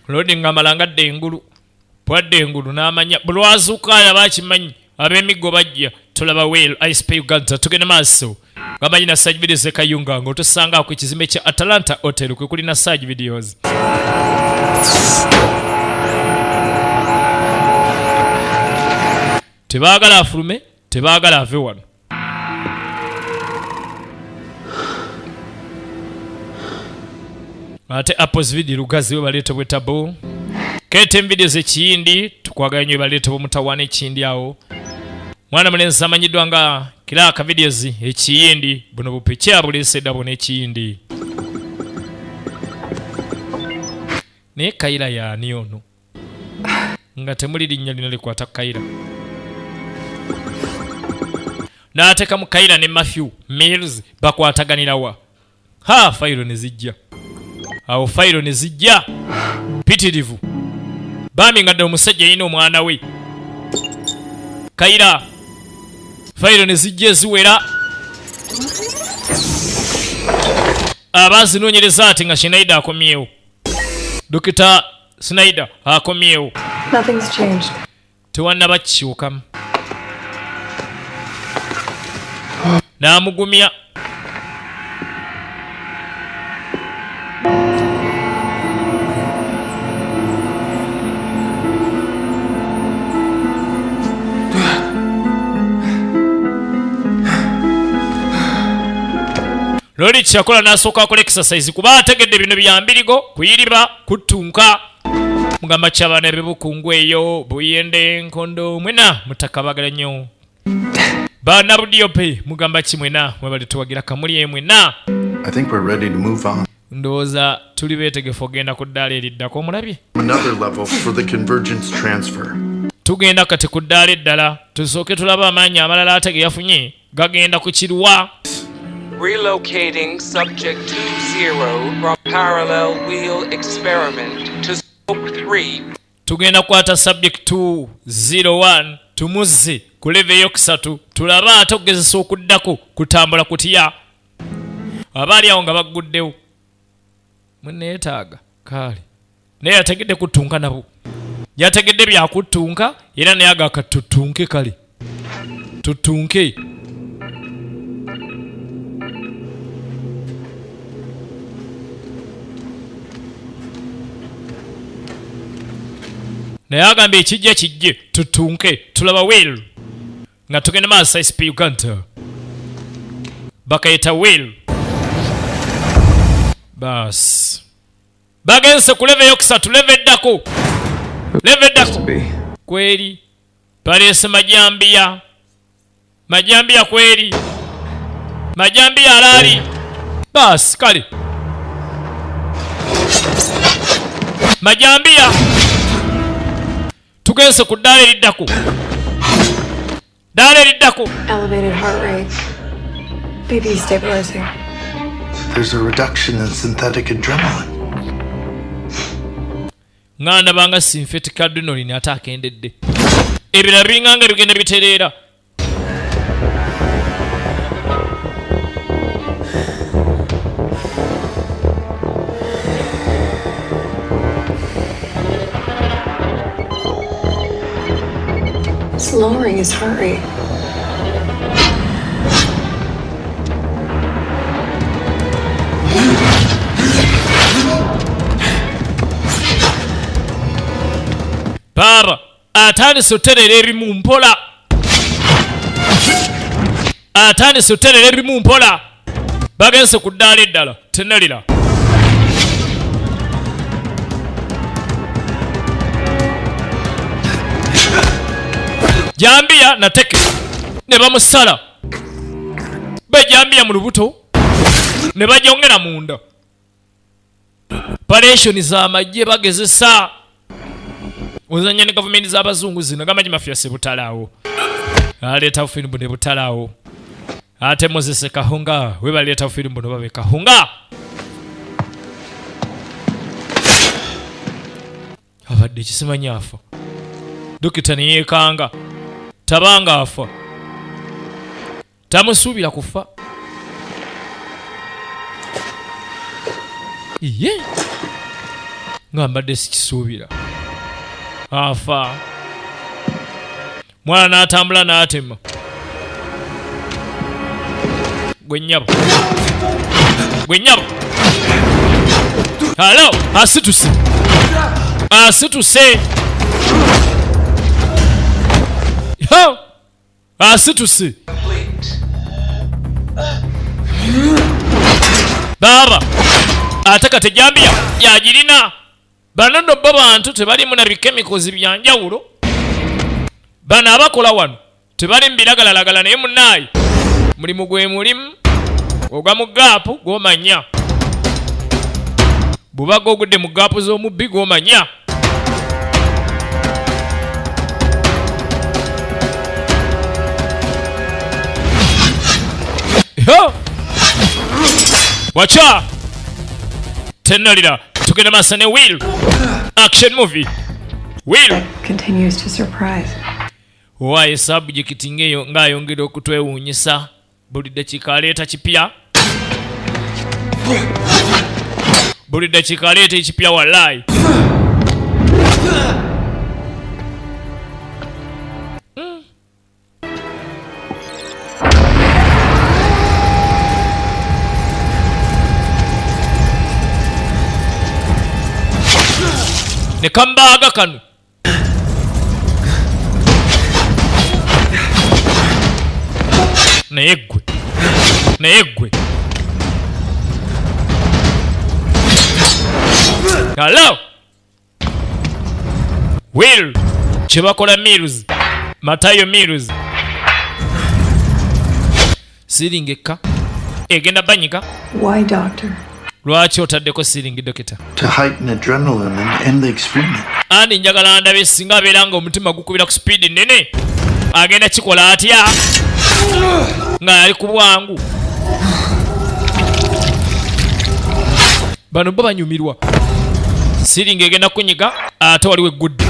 Lodi ng'amala ngadda engulu, bwadda engulu n'amanya bulwazuuka alaba akimanyi ab'emiggo bajja. Tulaba Will ISP Uganda, tugenda maaso ngamanyi na Sage Videos e Kayunga, ng'otusanga ku kizimbe kya Atalanta Hotel kwe kuli na Sage Videos. Tebaagala afulume, tebaagala ave wano. Ate Apples Video Lugazi we baleeta obwetabu, KTM Videos ekiyindi, tukwagala nnyo, baleeta obumutawaana ekiyindi awo. Mwana mulenzi amanyiddwa nga Kiraka Videos ekiyindi, buno bupiki abuleese dda buno ekiyindi. Naye Kayira yaani ono nga temuli linnya lino likwata Kayira? N'ateekamu Kayira ne Matthew Mills bakwataganirawa? Ha, fayiro ne zijja awo, fayiro ne zijja pitirivu bambi nga ddala omusajja yalina omwana we Kayira. Fayiro ne zijja eziwera abazinoonyereza ati nga Schneider akomyewo. Dokita Snyder akomyewo. Nothing's changed. Tewannaba kikyukamu. N'amugumya. Loli kyakola n'asooka akola exercise kuba ategedde bino byambirigo kuyiriba kuttunka mugamba kyabana ebibukungu eyo buyende nkondo mwena mutaka bagala nnyo baana budiope mugamba ki mwena mwebale tuwagira kamuli e mwena. I think we're ready to move on. Ndowooza tuli beetegefu ogenda ku ddaala eriddako omulabye. Another level for the convergence transfer. Tugenda kati ku ddaala eddala tusooke tulabe amaanyi amalala ate ge yafunye gagenda ku kiruwa. Relocating subject 20 from parallel wheel experiment to scope 3. Tugenda kukwata subject 201 tumuzze ku level eyokusatu tulabe ate okugezesa okuddako kutambula kutya. Abaali awo nga bagguddewo muneetaaga kaale naye yategedde kuttunka nabo yategedde byakuttunka era naye agaka tuttunke kale tuttunke. Naye agambye ekijja kijje tutunke tulaba will nga tugenda maaso SP Uganda bakayita will bas bagenze ku leve eyokusatu leve eddako leve eddako kweri baleese majambiya majambiya kweri majambiya alaali basi kale majambiya tugenze ku ddaala eriddako ddaala eriddako. Elevated heart rate. BP stabilizing. There's a reduction in synthetic adrenaline. Nga ndabanga synthetic adrenaline ate akendedde ebirala biringanga ebigenda bitereera. It's lowering his heart rate. Baaba atandise otereera ebimu mpola, atandise otereera ebimu mpola. Bagenze ku ddaala eddala tenalira. Jambiya nateke ne bamusala bejambiya mu lubuto ne bajongera munda. Operation z'amagye bagezesa ozanya ne gavumenti z'abazungu zino gamaji mafia sebutalaawo aleeta firimu ne butalaawo ate Moses Kahunga we baleeta firimu no babe Kahunga abadde kisimanyi afa dokita ne yeekanga tabanga afa tamusuubira kufa iye nga mbadde sikisuubira afa mwana n'atambula n'atema gwe nnyabo gwe nnyabo halo asituse asituse ho asituse baaba ate kati ejambiya yagirina. Bano nno bo bantu tebalimu na bikemikozi bya njawulo. Bano abakola wano tebali mu biragalalagala naye munnaaye mulimu gwe mulimu ogwa mu gaapu gw'omanya. Bw'oba ogudde mu gaapu z'omubbi gw'omanya. Yo! Wacha! Tenalira tugenda maaso ne Will action movie. Will continues to surprise. Owaaye sabujekiti ng'eyo ng'ayongera okutwewuunyisa buli ddakiika aleeta kipya buli ddakiika aleeta ekipya wallaayi ne kambaaga kano naye ggwe naye ggwe hello Will kyebakola Mills Matayo Mills siringi ekka egenda banyiga. Why, doctor? Lwaki otaddeko siringi dokita? To heighten adrenaline and end the experiment. Andi njagala ndabe singa abeera nga omutima gukubira ku sipiidi nnene agenda kikola atya nga ali ku bwangu. Bano bo banyumirwa siringi egenda kunyiga ate waliwo eggudde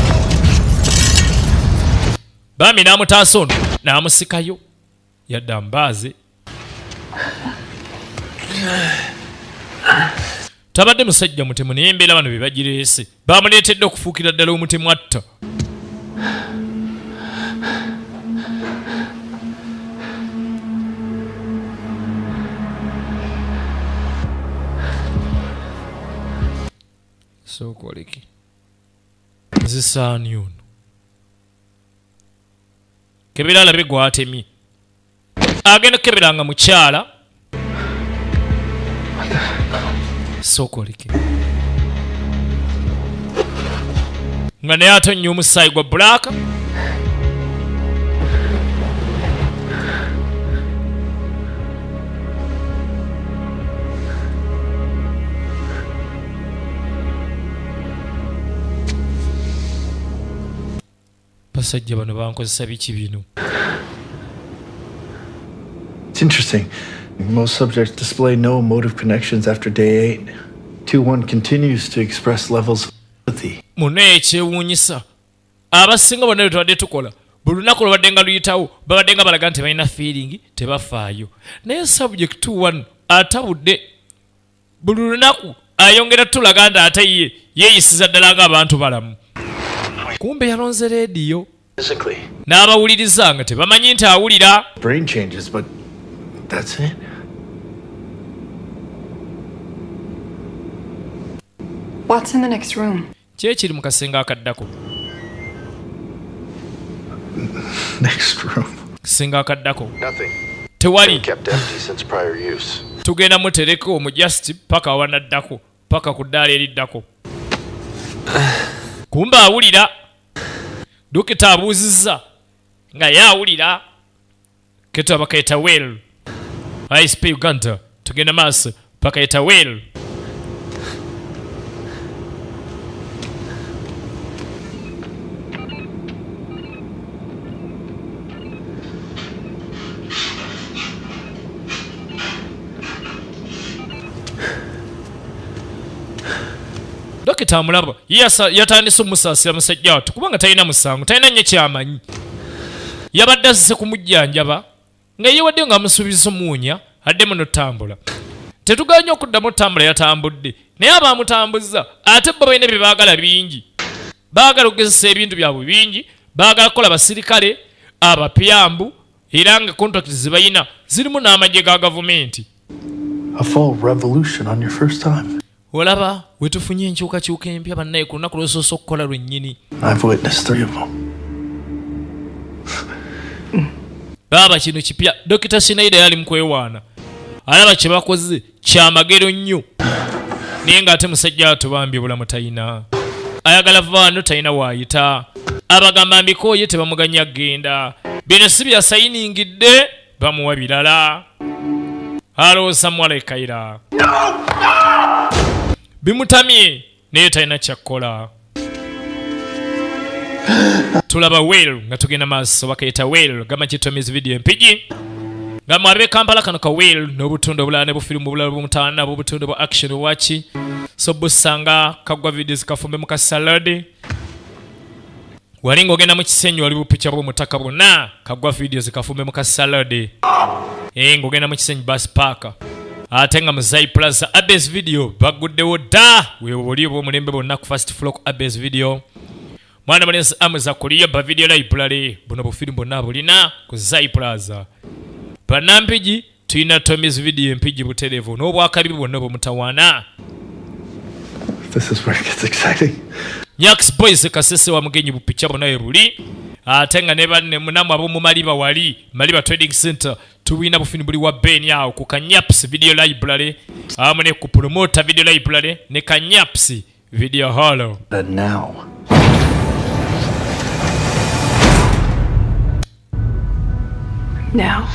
bambi n'amutaasa ono n'amusikayo yadde ambaaze tabadde musajja mutemu naye embeera bano be bagireese bamuleetedde okufuukira ddala omutemu atta. Sooka oleke nzisaani ono kebera alabe gwatemye agenda kukebera nga mukyala sooka oleke nga naye atonnya omusaayi gwa bulaaka. Basajja bano bankozesa biki bino? It's interesting. Most subjects display no emotive connections after day 8. 2-1 continues to express levels of empathy. Muno ekyewuunyisa abasinga bonna bye tubadde tukola buli lunaku lwabadde nga luyitawo babadde nga balaga nti balina feeling tebafaayo naye subject 1 atabudde buli lunaku ayongera tulaga nti ate ye yeeyisiza ddala ng'abantu balamu kumbe yalonze leediyo n'abawuliriza nga tebamanyi nti awulira. Brain changes, but that's it. What's in the next room? Ki ekiri mu kasenge akaddako? Next room. Kasenge akaddako. Nothing. Tewali. Been kept empty since prior use. Tugenda mutereka omwo just paka wanaddako paka ku ddaala eriddako. Kumbe awulira. Dokita abuuzizza nga ye awulira. Keto bakayita well. ISP Uganda tugenda maaso bakayita well. Dokita amulaba yatandise omusaasira musajja wattu kubanga talina musango talina nnyo kyamanyi yabadde azise kumujjanjaba nga yewadde nga amusuubiza omuwonya addemu notambula tetuganye okuddamu otambula yatambudde naye abamutambuza ate bo balina bye baagala bingi baagala okugezesa ebintu byabwe bingi baagala kukola basirikale abapyambu era nga contract zebalina zirimu n'amagye ga gavumenti. A full revolution on your first time. Olaba wetufunye enkyukakyuka empya bannaye ku lunaku lwosoose okukola lwennyini. I've witnessed 3 of them. Baaba kino kipya. Dokita Sinaida yali mukwewaana alaba kye bakoze kyamagero nnyo naye ng'ate musajja wattu bambi obulamu talina ayagala vaano talina waayita abagamba mbikooye tebamuganya kugenda bino si byasayiningidde bamuwa birala alowooza muwala ekayira bimutamye naye talina kyakkola. Tulaba well nga tugenda maaso bakayita well gamba kitomizi video empigi nga mwabe Kampala kano ka well n'obutundu obulala ne bufirimu obulala bw'omutawaana bw'obutundu bwa action waki so busanga kagwa videos kafumbe mu kasalad. Wali ng'ogenda mu Kisenyi, wali bupicha bw'omutaka bwonna. Kagwa Videos kafumbe mu kasalade. Eh, ng'ogenda mu Kisenyi bus park, ate nga mu Zai Plaza Abes Video baguddewo dda. Weebwe buli obw'omulembe bwonna ku first floor ku Abes Video. Mwana mulenzi Amuza kuliyo ba video library, buno bufirimu bwonna bulina ku Zai Plaza. Bannampigi tulina Tommy's Video Empigi butereevu n'obwakabi bwonna obumutawaana. This is where it gets exciting. Nyax Boys Kasese wa Mugenyi, bupicha bwonna we buli, ate nga ne banne munamu ab'omu Maliba, wali Maliba Trading Center, tulina bufini buli wa Ben awo ku Kanyaps Video Library, awamu ne ku Promoter Video Library ne Kanyaps Video Hall. But now. Now?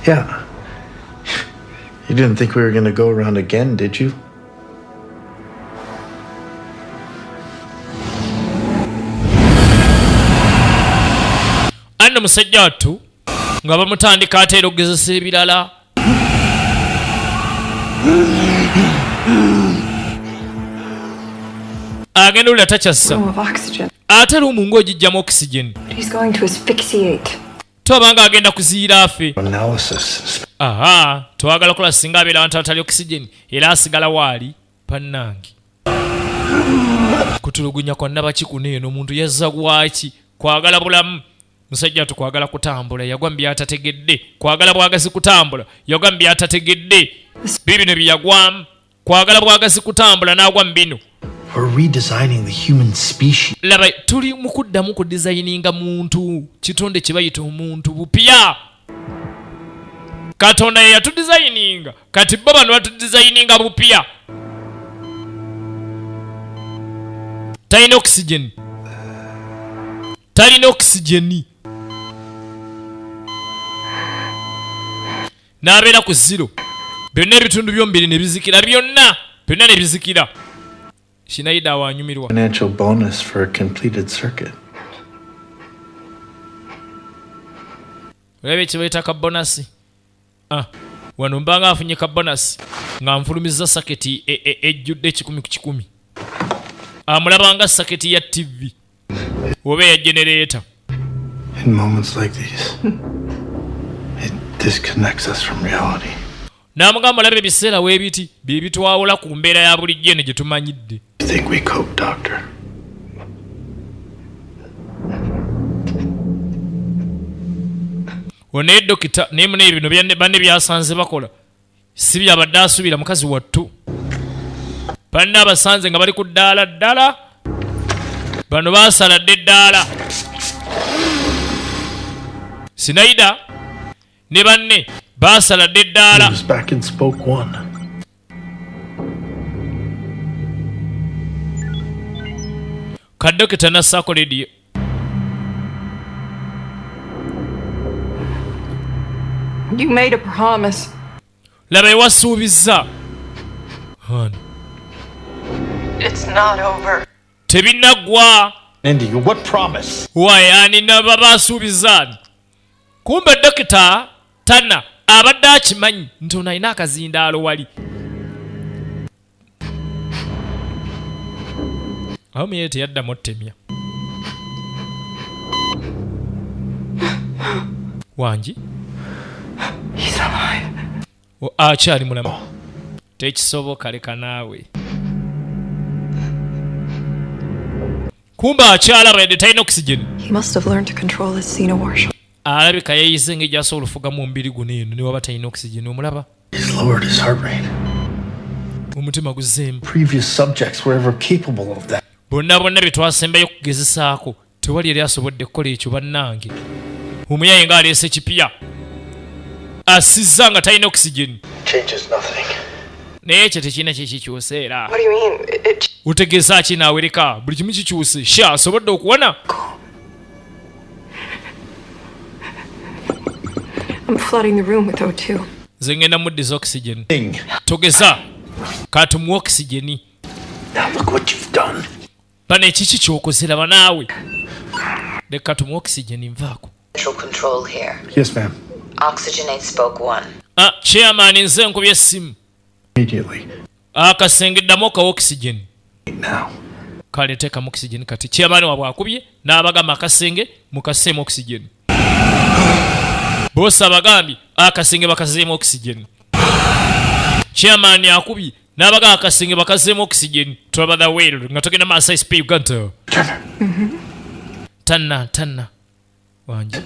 Yeah. You didn't think we were gonna go around again, did you? Anno musajja wattu nga bamutandika ate era okugezesa ebirala. Agenda olira takyassa. Room of oxygen. Ate room ng'ogijjamu oxygen. But he's going to asphyxiate. Tobanga agenda kuziyira afe. Analysis. Aha, twagala kola singa abeera abantu abatali oxygen era asigala waali. Bannange, kutulugunya kwa nabaki kuno? Eno omuntu yazza gwaki? Kwagala bulamu. Musajja tukwagala kutambula, yagwa mu byatategedde. Kwagala bwagazi kutambula, yagwa mu byatategedde. Bibino byeyagwamu, kwagala bwagazi kutambula n'agwa mu bino. We're redesigning the human species. Laba, tuli mu kuddamu ku designinga muntu, kitonde kye bayita omuntu bupya. Katonda ye yatudesigninga, kati bo bano batudesigninga bupya. Talina oxygen, talina oxygen, n'abeera ku zero. Byonna ebitundu by'omubiri ne bizikira byonna, byonna ne bizikira. Shinayida awanyumirwa. Financial bonus for a completed circuit. Olaba ekibayita ka bonus. Ah, wano mbanga afunye ka bonus nga nfulumiza circuit ejjudde 100%. Amulabanga circuit ya TV oba eya generator. In moments like these, it disconnects us from reality. N'amugamba, olaba ebiseera weebiti bye bitwawula ku mbeera ya bulijjo eno gye tumanyidde. You think we cope, Doctor? Onaye dokita, naye munaye bino banne byasanze bakola si byabadde asuubira. Mukazi wattu, banne abasanze nga bali ku ddaala ddala, bano basaladde eddaala. Sinaida ne banne basaladde eddaala. He was back in spoke one. Kadokita nassaako rediyo. You made a promise. Laba, ewasuubizza. Hon. It's not over. Tebinaggwa. Indy, what promise? Wayi ani naba basuubiza ani? Kumbe dokita tana abadde akimanyi nti ono alina akazindaalo wali awo. Muye teyaddamu ottemya wangi. He's alive. Akyali mulamu, tekisoboka, leka naawe. Kumbe akyalaba yadde talina oxygen. He must have learned to control his xenowarship. Alabika yeeyize engeri gy'asobola ofugamu omubiri guno eno ne waba talina oxygen. Omulaba. He's lowered his heart rate. Omutima guzzeemu. Previous subjects were ever capable of that. Bonna bonna bye twasembayo okugezesaako, tewali yali asobodde kukola ekyo. Bannange, omuyaye nga aleese kipya, asizza nga talina oxygen. Changes nothing. Naye ekyo tekirina kyekikyusa era. What do you mean? It Utegeeza ki naawereka buli kimu kikyuse sha asobodde okuwona. I'm flooding the room with O2. Nze ngenda muddiza oxygen. Togeza, katumuwa oxygen. Now look what you've done. Bano ekiki kyokoze? Laba naawe, leka tumuwa oxygen, nvaako. Central control here. Yes, ma'am. Oxygenate spoke one. Ah, chairman, nze nkubye essimu. Immediately. Akasenge ddamu okawa oxygen. Now. Kale teekamu oxygen kati. Chairman waabwe akubye n'abagamba akasenge mukaseemu oxygen. Boosi abagambye akasenge bakazeemu oxygen. Chairman akubye n'abagamba akasenge bakazeemu oxygen. Tulaba The Whale nga tugenda maaso ISP Uganda. Tanna tanna wangi.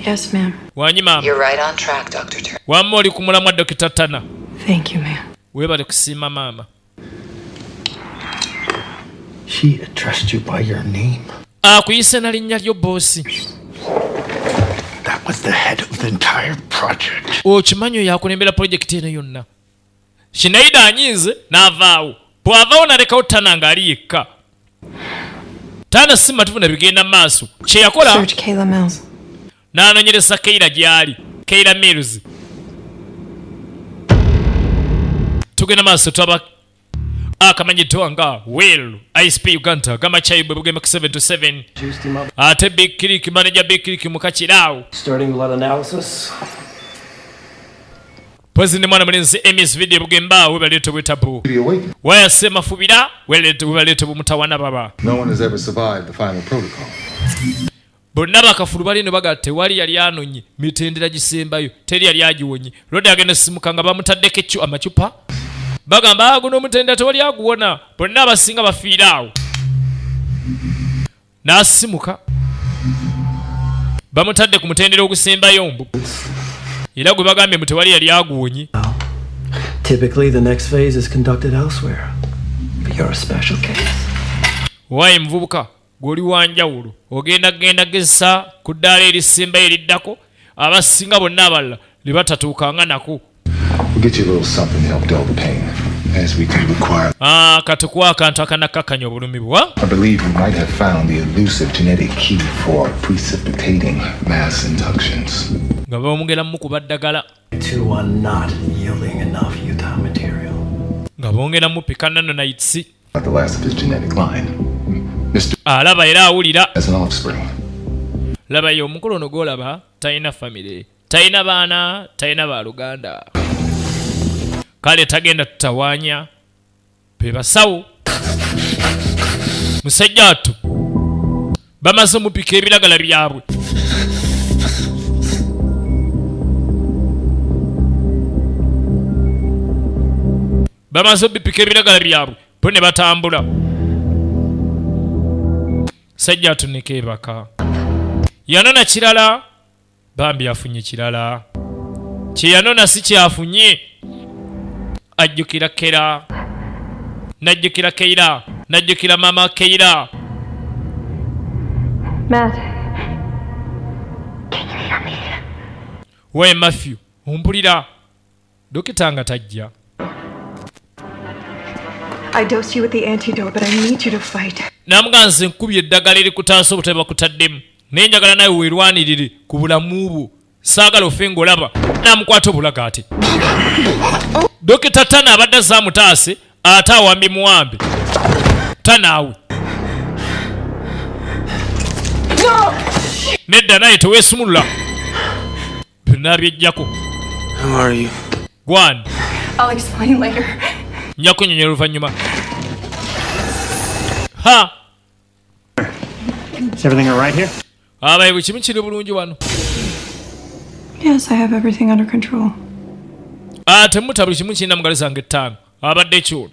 Yes, ma'am. Wangi maama. You're right on track, Dr. Turner. Wamma oli ku mulamwa Dr. Tana. Thank you, ma'am. Weebale kusiima maama. She addressed you by your name. Akuyise na linnya lyo boosi. That was the head of the entire project. Okimanyi oyo akulembera pulojekiti eno yonna. Shinaida anyiize n'avaawo. Bw'avaawo n'alekawo Tana ng'ali yekka. Tana si matufu na bigenda maaso. Kye yakola Search Kayla Mills. n'anoonyereza Keira gy'ali. Keira Mills. Tugenda maaso twaba akamanyiddwa nga Will ISP Uganda gama Chaibwe Bugeme ku 7 to 7 Juiced him up. ate Big Click manager Big Click mukakiraawo Starting blood analysis. Pozi ne mwana mulenzi Emmy's video Bugemba webaleeta obwetabu wayase mafubira webaleeta bumutawana baba. No one has ever survived the final protocol. Bonna bakafulu bali eno baga tewali yali anonye mitendera gisembayo, teri yali agiwonye. Lodi agenda simuka nga bamutaddeko ekyo amacupa, bagamba guno omutendera tewali aguwona, bonna abasinga bafiira awo. N'asimuka bamutadde ku mutendera ogusembayo mbu era gwe bagambye mbu tewali yali aguwonye. Typically, the next phase is conducted elsewhere. But you're a special case. Waayi muvubuka gw'oli wa njawulo, ogenda genda gezesa ku ddaala erisembayo eriddako, abasinga bonna abalala lye batatuukanga nako. We'll get you a little something to help dull the pain, as we do require. Katukuwa akantu akanakkakkanya obulumi bwa. I believe we might have found the elusive genetic key for precipitating mass inductions. Nga bamugera mukuba ddagala. 2-1 not yielding enough Utah material. Nga bongera mupika nanonites. Not the last of his genetic line. Mr. Alaba era awulira. As an offspring. Labayo omukulu ono gw'olaba talina famire, talina baana, talina baluganda, kale tagenda tutawaanya be basawo. Musajja wattu bamaze omupika ebiragala byabwe. Bamaze obipika ebiragala byabwe bo ne batambula. Sajja atuneka ebaka yanona kirala, bambi afunye kirala kyeyanona si kyafunye. Ajjukira Kera, najjukira Keira, najjukira mama Keira. Matt, can you hear me? We Matthew, ompulira? Dokita nga tajja. I dosed you with the antidote, but I need you to fight. Namuga nze nkubye eddagala erikutaasa obutabe bakutaddemu, naye njagala nawe weerwanirire ku bulamu bwo, saagala ofe ng'olaba. Namukwata obulaga ate Dokita Tana abadde azamutaase ate awambye muwambe tanaawe. Nedda naye teweesumulula byonna byejjako. Who are you? Gwani? I'll explain later. Nja kunnyonnyola oluvannyuma. Ha! Is everything all right here? Abaye buli kimu kiri bulungi wano? Yes, I have everything under control. Ate muta buli kimu kirina mu ngalo zange ttaano. Abadde kyolo.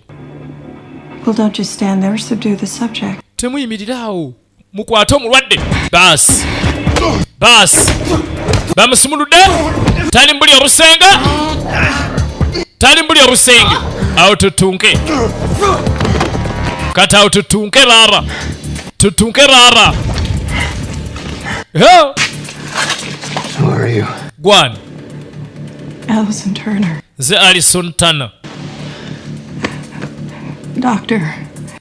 Well, don't just stand there. Subdue the subject. Temuyimirira awo, mukwate omulwadde. Baasi baasi bamusumuludde, tali mbuli obusenge, tali mbuli obusenge. Awo tutunke kati, awo tutunke baaba, tutunke baaba. Ho! Who are you? Gwani? Allison Turner. Nze Alison Turner. Doctor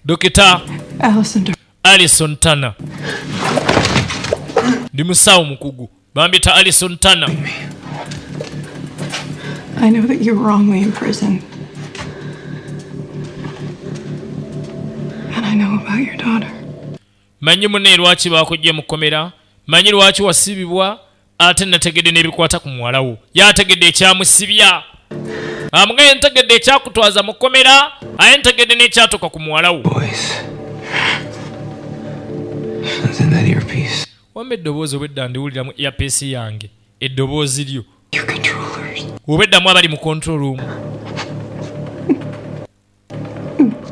Dokita Allison Turner. Alison Turner, ndi musawo mukugu, bambita Alison Turner. I know that you're wrongly imprisoned. And I know about your daughter. Manyi munne lwaki bakujja mu kkomera, manyi lwaki wasibibwa, ate nategedde n'ebikwata ku muwala wo. Yategedde ekyamusibya. Amugaye ntegedde ekyakutwaza mu kkomera, aye ntegedde n'ekyatuuka ku muwala wo. It's in that earpiece. Wamma eddoboozi obwedda ndiwulira mu earpiece yange, eddoboozi lyo. Obweddamu abali mu control room.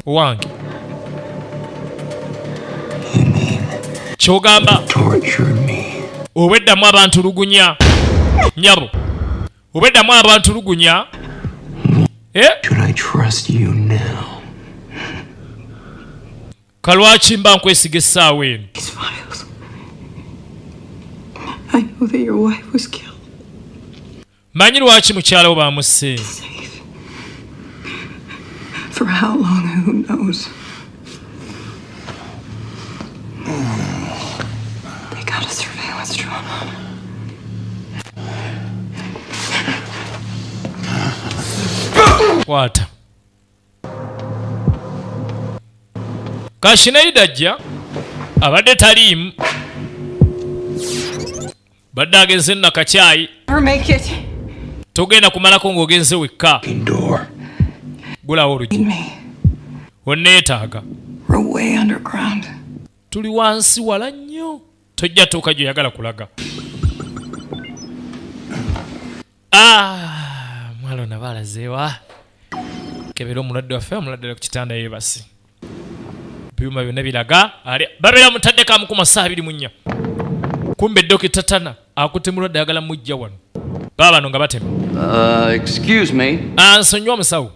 Owange. Ky'ogamba obweddamu abantu lugunya nyabo, obweddamu abantu lugunya. Eh? Should I trust you now? Kalwaki mba nkwesiga essaawa eno? I know that your wife was killed. Manyi lwaki mukyala wo bamusse. For how long, who knows? They got a surveillance drone on her. Kwata Kashinaida ajja, abadde taliimu, badde agenze nakacyayi. Never make it. Togenda kumalako ng'ogenze wekka. Gulawo oluggi. Me. Onneetaaga. We're way underground. Tuli wansi wala nnyo, tojja tuuka gy'oyagala kulaga. Ah, mwala ono aba alazeewa. Kebera omulwadde waffe, omulwadde ali ku kitanda yeebase, ebyuma byonna biraga ali babeera mutaddeko amukuma ssaawa 24. Kumbe Dokita Tana akutte mulwadde, ayagala mujja wano. Baabano nga batema. Excuse me. Ansonyiwa omusawo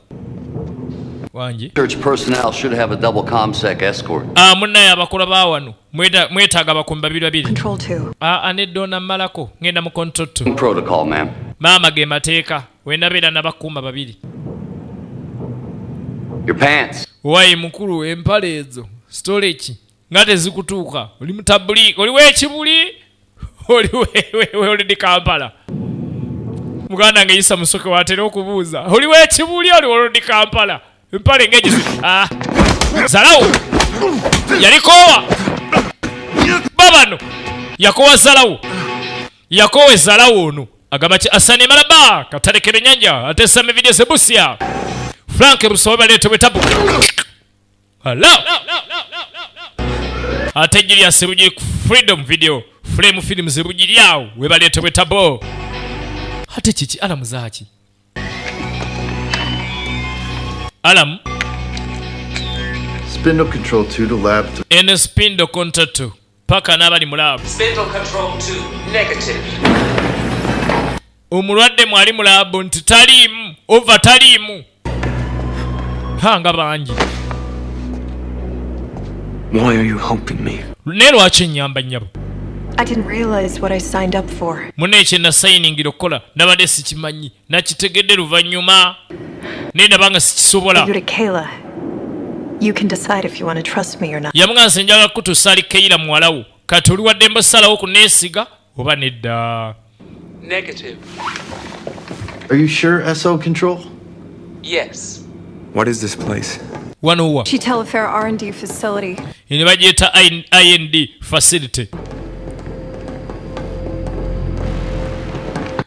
wangi. Church personnel should have a double ComSec escort. Ah, munnaye abakola ba wano mwetaaga abakuumi babiri babiri. Control 2. Aa, nedda, onammalako, ngenda mu control 2. Protocol, ma'am. Maama, ge mateeka, wenabeera nabakuuma babiri. Your pants. Wayi mukulu, empale ezo storage nga tezikutuuka. Oli mutabuli, oli wekibuli, oli olidi Kampala. Muganda nge Isa Musoke watera okubuuza, oli wekibuli, oli olidi Kampala, empale ng'egizi. Ah. Zalawo yalikoowa babano, yakowa Zalawo, yakowa ezalawo ono agamba ki Asani Malaba katalekera ennyanja ate Same Video Sebusia Frank Busobe baleetebwa etabu. Hello. Ate Julius Rugiri ku Freedom Video Frame Films Rugiri awo webaleetebwa etabo. Ate kiki alamu zaaki alamu? Spindle control 2 to lab 3. Eno spindle control 2 paka n'abali mu lab. Spindle control 2, negative. Omulwadde mwali mu lab nti taliimu ova taliimu ha nga bangi. Why are you helping me? Naye lwaki ennyamba nnyabo? I didn't realize what I signed up for. Munne kye nasayiningira okukola nabadde sikimanyi, nakitegedde luvannyuma, naye ndaba nga sikisobola. You to Kayla. You can decide if you want to trust me or not. Yamugamba nze njagala kutuusa ali Keira muwala wo, kati oli waddembe osalawo kuneesiga oba nedda. Negative. Are you sure, SO Control? Yes. What is this place? Wano wa? Telefair R&D facility. Eno bagiyita IND facility.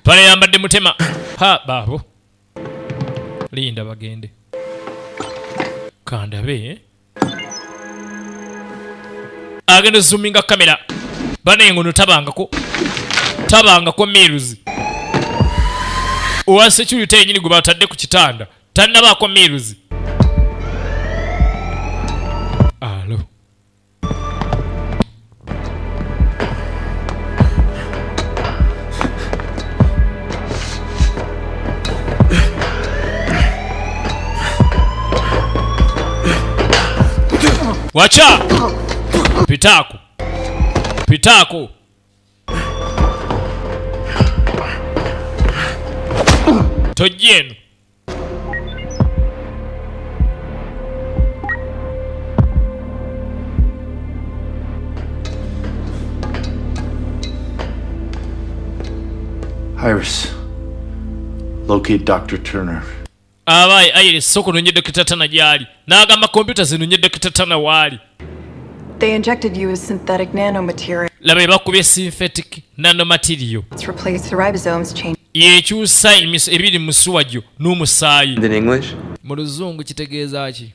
Pale yambadde mutema ha baabo, linda bagende kandabe, eh? Agenda zoominga kamera banaye ngono tabangako tabangako meals. Owa security yenyini gwe batadde ku kitanda tannabaako meals. Alo. Wacha pitaako pitaako. Tojja eno. Iris, locate Dr. Turner. Abaye Iris, sooka ononye Dokita Tana gy'ali. N'agamba kompyuta zinonye Dokita Tana waali. They injected you with synthetic nanomaterial. Laba ebakubye synthetic nanomaterial. It's replaced the ribosomes, change Yekyusa ebiri mu misuwa gyo n'omusaayi. In English? Mu Luzungu kitegeeza ki?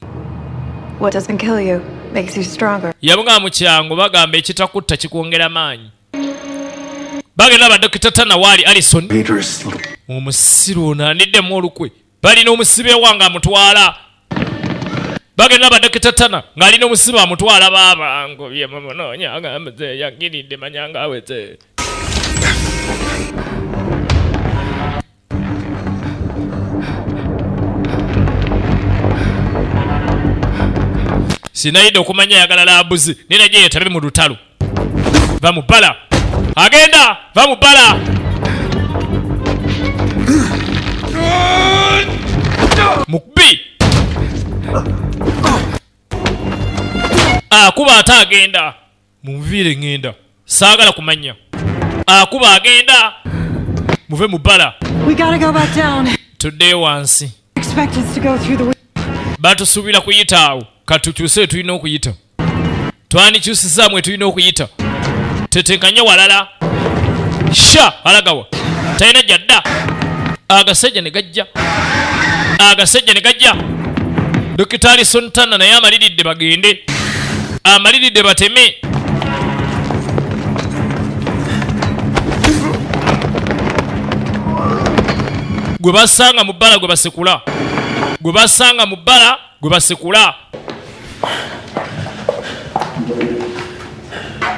What doesn't kill you makes you stronger. Yabugamba mu kyangu, bagamba ekitakutta kikwongera maanyi. Bagenda ba Dokita Tana waali Alison. Dangerous little Omusiru ono aniddemu olukwe. Balina omusibe wange amutwala. Bagenda ba Dokita Tana ng'alina omusibe amutwala. Baaba ngobye mumunoonya, agambe yagiridde manyanga aweze. Sinayidde okumanya ayagala laabuzi naye najye yetabe mu lutalo. Va mu bbala, agenda, va mu bbala. Mukubi akuba ate agenda. Munviire, ŋŋenda, saagala kumanya. Akuba agenda, muve mu bbala. We gotta go back down. Tuddeyo wansi. Expect us to go through the. Batusuubira kuyita awo, katukyuse tulina okuyita, twandikyusizaamu tulina okuyita, tetenkanye walala. Sha alagawa talina gyadda. Agasajja ne gajja, agasajja ne gajja. Dokita Alison Tana naye amaliridde bagende, amaliridde bateme. Gwe basanga mu bbala gwe basekula, gwe basanga mu bbala gwe basekula.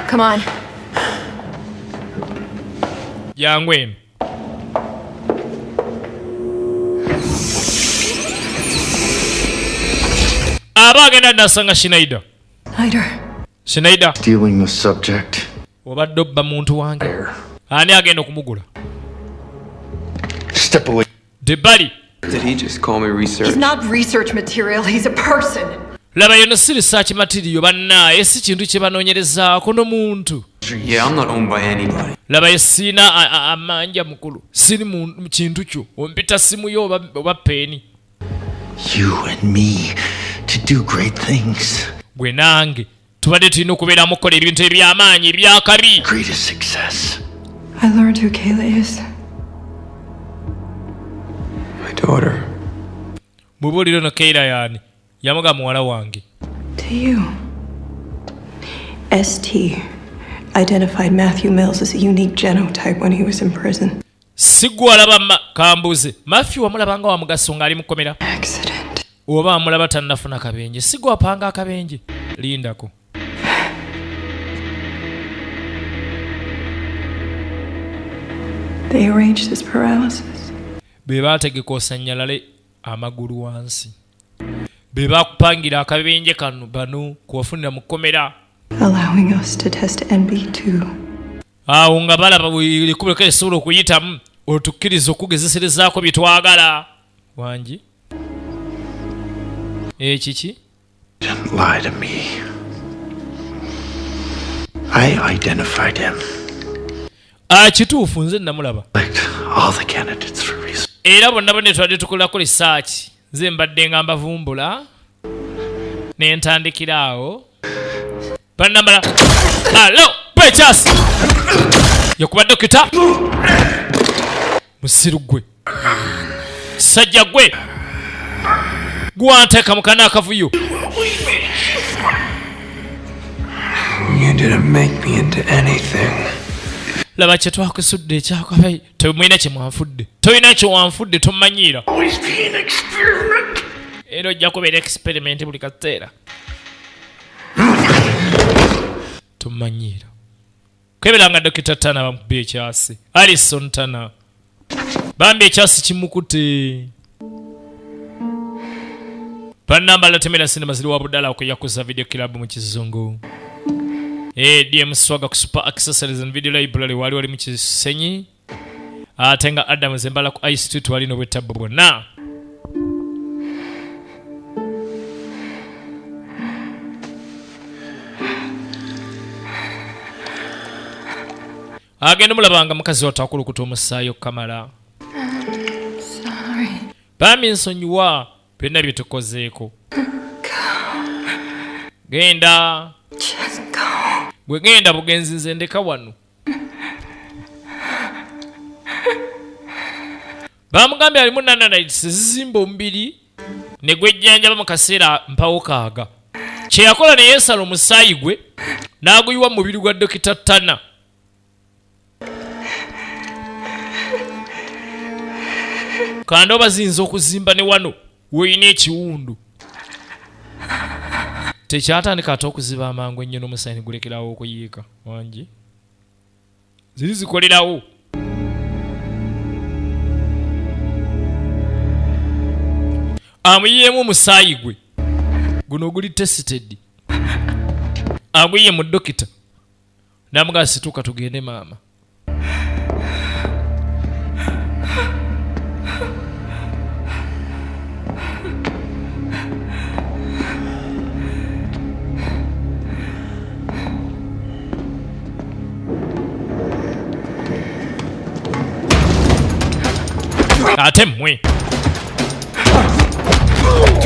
Come on. Jangu eno. Aba agenda nasanga Shinaider. Snyder. Shinaider. Stealing the subject. Obadde obba muntu wange, ani agenda okumugula? Step away. Debbali. Did he just call me research? He's not research material, he's a person. Laba yono si research material, bannaaye, si kintu kye banoonyerezaako n'omuntu. Yeah, I'm not owned by anybody. Laba ye siina amanja mukulu, siri mu kintu kyo ompita simu yo oba peeni. You and me to do great things. Gwe nange tubadde tulina okubeeramu okukola ebintu eby'amaanyi ebyakabi. Greatest success. I learned who Kayla is. My daughter. Mubuulire ono Keira yaani? Yamuga muwala wange. To you. ST identified Matthew Mills as a unique genotype when he was in prison. Si gwe alaba kambuze Matthew wamulaba nga wa mugaso ng'ali mukomera? Accident. Oba wamulaba tannafuna kabenje? Si gwe wapanga akabenje? Lindako. They arranged his paralysis. Be baategeka osannyalale amagulu wansi, be bakupangira akabenje kano, bano kuwafunira mu kkomera. Allowing us to test NB2. Awo nga balaba buli lisobola okuyitamu, otukkiriza okugezeserezaako bye twagala. Wangi, ekiki? Didn't lie to me. I identified him. Ah, kituufu, nze namulaba. Select all the candidates for research. Era bonna bonna twabadde tukolako research, nze mbadde nga mbavumbula ne ntandikira awo. Bannamala alo bekyasi yakuba dokita. Musiru gwe, sajja gwe, gwanteeka mu kana akavuyo. You didn't make me into anything. Laba kye twakusudde ekyakabe, temulina kye mwanfudde, tolina kye wanfudde, tomanyiira. Always be an experiment. Era ojja kubeera experiment buli kaseera, tomanyiira. Kweberanga Dokita Tana bamukubye ekyasi. Alison Tana bambi ekyasi kimukute. Bannambala temera sinema ziri wa budala okuyakuza video club mu kizungu. Dm Swaga ku Super Accessories and Video Library wali wali mu Kisenyi, ate nga Adams Embala ku Ice Street wali n'obwettabbo bwonna. Agenda omulabanga mukazi wattu akulukuta omusaayi okukamala. Sorry. Bambi nsonyiwa byonna bye tukozeeko. Genda. Just go. Gwe genda bugenzi, nze ndeka wano. Bamugambye alimu nananites zizimba omubiri ne gwejjanjaba mu kaseera mpawo kaaga. Kye yakola ne yeesala omusaayi gwe n'aguyiwa mu mubiri gwa Dokita Tana. Kanda oba ziyinza okuzimba ne wano weolina ekiwundu tekyatandika ate okuziba amangu ennyo n'omusaayi ne gulekerawo okuyiika. Wangi ziri zikolerawo. Amuyiyeemu omusaayi gwe guno oguli tested, aguyiye mu dokita n'amugamba situka tugende maama. Ate mmwe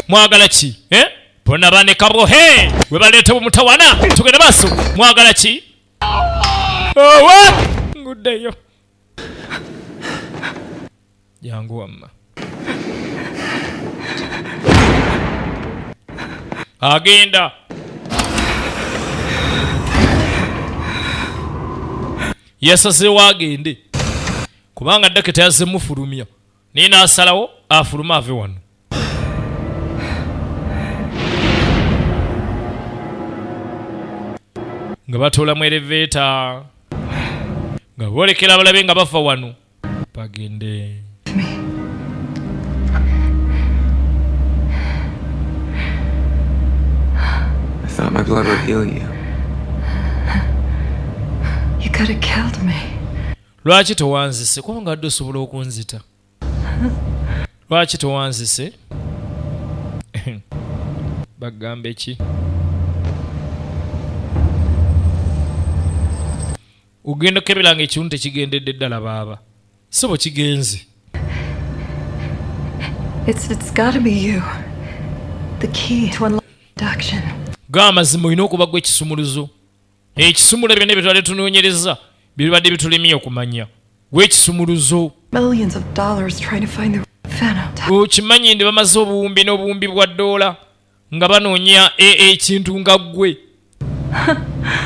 mwagala ki eh? Bonna banekabwo he we baleeta bumutawana tugenda maaso. Mwagala ki? Owa nguddeyo jangu wamma. Agenda yasazeewo agende kubanga dakita yazze mufulumya naye n'asalawo afulume ave wano. Nga batuula mu elevator nga boolekera abalabe nga bafa wano bagende. I thought my blood would heal you. You could have killed me. Lwaki towanzise? Kubanga adde osobola okunzita. Lwaki towanzise? Bagambe ki? Ogenda okukebera nga ekiwundu tekigendedde ddala baaba. Ssebo kigenze. It's got to be you. The key to unlock induction. Ga amazima olina okuba gwe ekisumuluzo. Ekisumuluzo byonna bye twali tunoonyereza bibadde bitulemye okumanya. Gwe ekisumuluzo. Millions of dollars trying to find the phenotype. Okimanyi ndi bamaze obuwumbi n'obuwumbi bwa ddoola nga banoonya ekintu nga ggwe.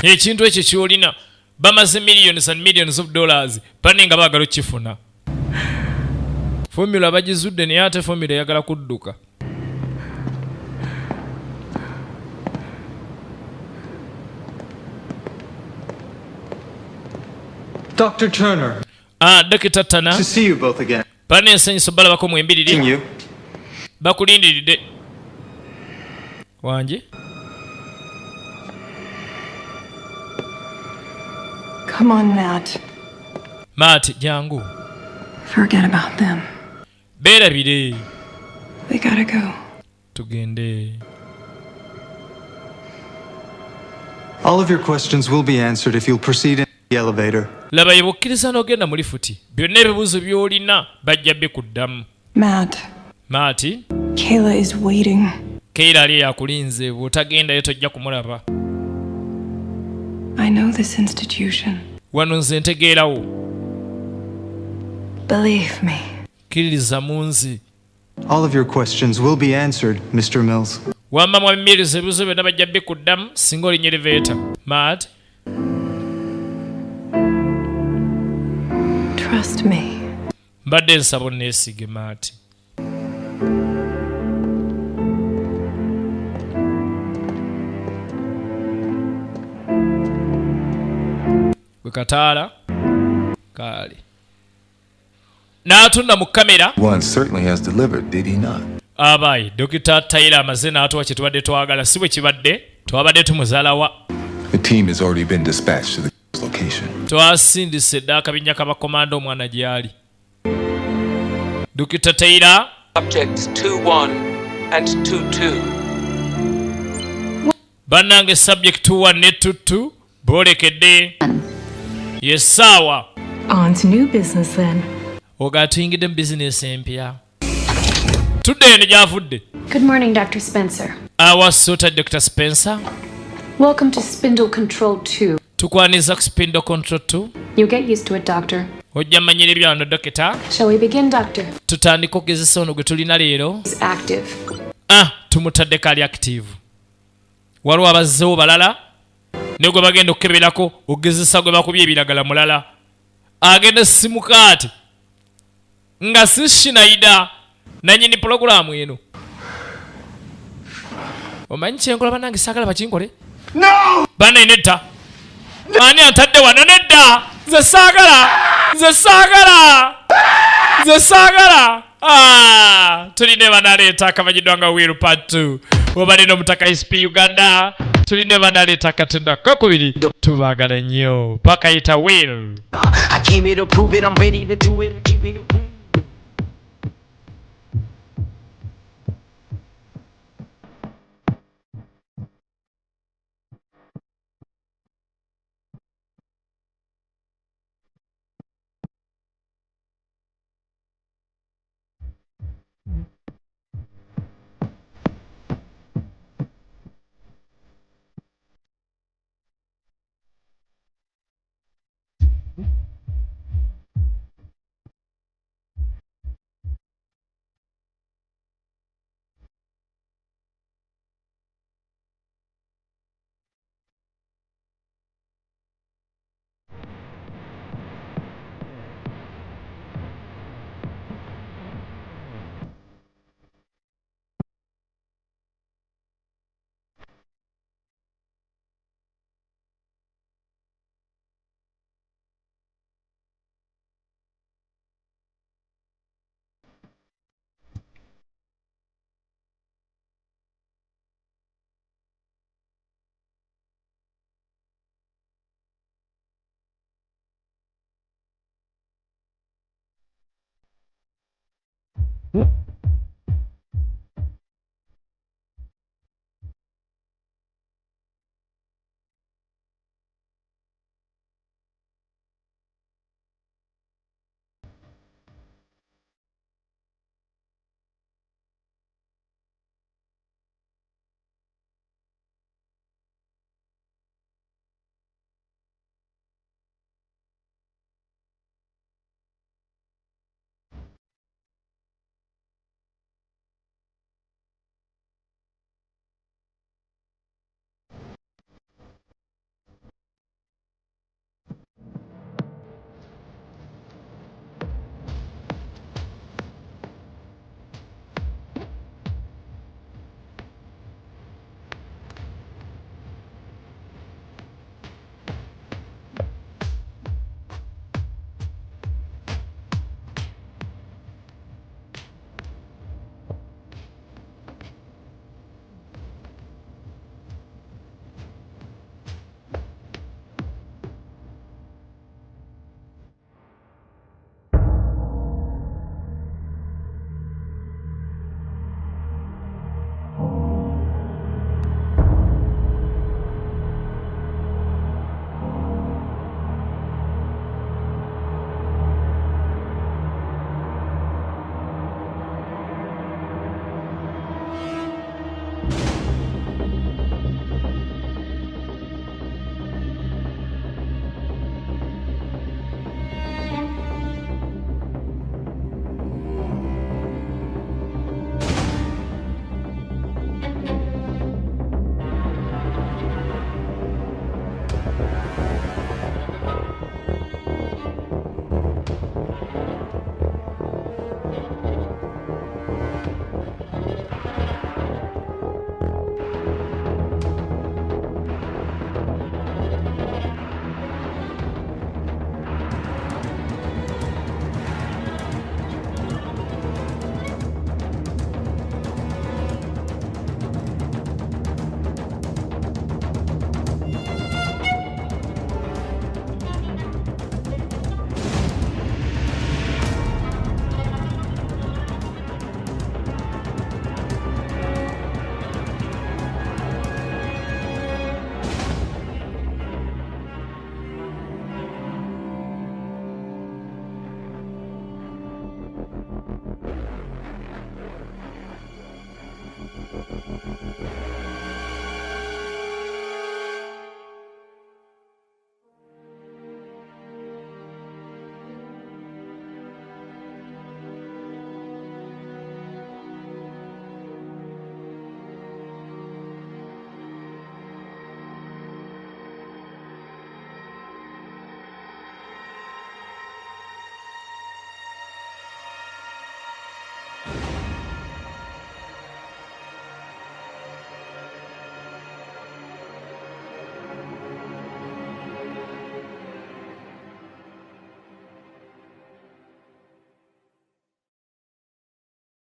Ekintu ekyo ky'olina bamaze millions and millions of dollars banne nga baagala okukifuna. Formula bagizudde naye ate formula eyagala kudduka. Dr. Turner. Dr. Turner. To see you both again. Bane ensanyuso balabako mwembiriri. Seeing you. Bakulindiridde. Wangi? Come on, Matt. Matt, jangu. Forget about them. Beerabire. We got to go. Tugende. All of your questions will be answered if you'll proceed in the elevator. Laba ye bw'okkiriza n'ogenda mu lifuti, byonna ebibuuzo by'olina bajja bikuddamu. Matt. Matt. Kayla is waiting. Kayla ali yakulinze, bw'otagendayo tojja kumulaba. I know this institution. Wano nze ntegeerawo. Believe me. Kkiririza mu nze. All of your questions will be answered, Mr. Mills. Wamma mwami Mills, ebibuuzo byonna bajja bikuddamu singa olinnya elevator. Matt. Trust me. Mbadde nsaba onneesige, Matt. Gwe kataala kaali n'atunda mu kamera. One certainly has delivered, did he not? Abayi, Dokita Taylor amaze n'atuwa kye tubadde twagala, si bwe kibadde? Twabadde tumuzaalawa. The team has already been dispatched to the location. Twasindise dda akabinja k'abakomando omwana gy'ali. Dokita Taylor. Subjects 2-1 and 2-2. Bannange subject 2-1 ne 2-2 boolekedde. Ye ssaawa. On to new business then. Oga tuyingidde mu bizinesi empya. Tudde eno gy'avudde. Good morning, Dr. Spencer. Awasuuta Dr. Spencer. Welcome to Spindle Control 2. Tukwaniriza ku Spindle Control 2. You get used to it, Doctor. Ojja manyira ebyano, dokita. Shall we begin, Doctor? Tutandika okugezesa ono gwe tulina leero. He's active. Ah, tumutaddeko, ali active. Waliwo abazzewo balala, naye gwe bagenda okukeberako okugezesa gwe bakubye ebiragala mulala agenda simukaati nga si Shinayida nanyini pulogulaamu eno. Omanyi kyenkola, bannange? Saagala bakinkole. Bane, nedda. Ani antadde wano? Nedda, nze saagala, nze saagala, nze saagala. Ah, tulina banaleeta akamanyiddwa nga Will Part 2 obalina omutaka SP Uganda. Tulina banaleeta akatunda kakubiri. Tubaagala nnyo, bakayita Will. I came here to prove it, I'm ready to do it. I came here to prove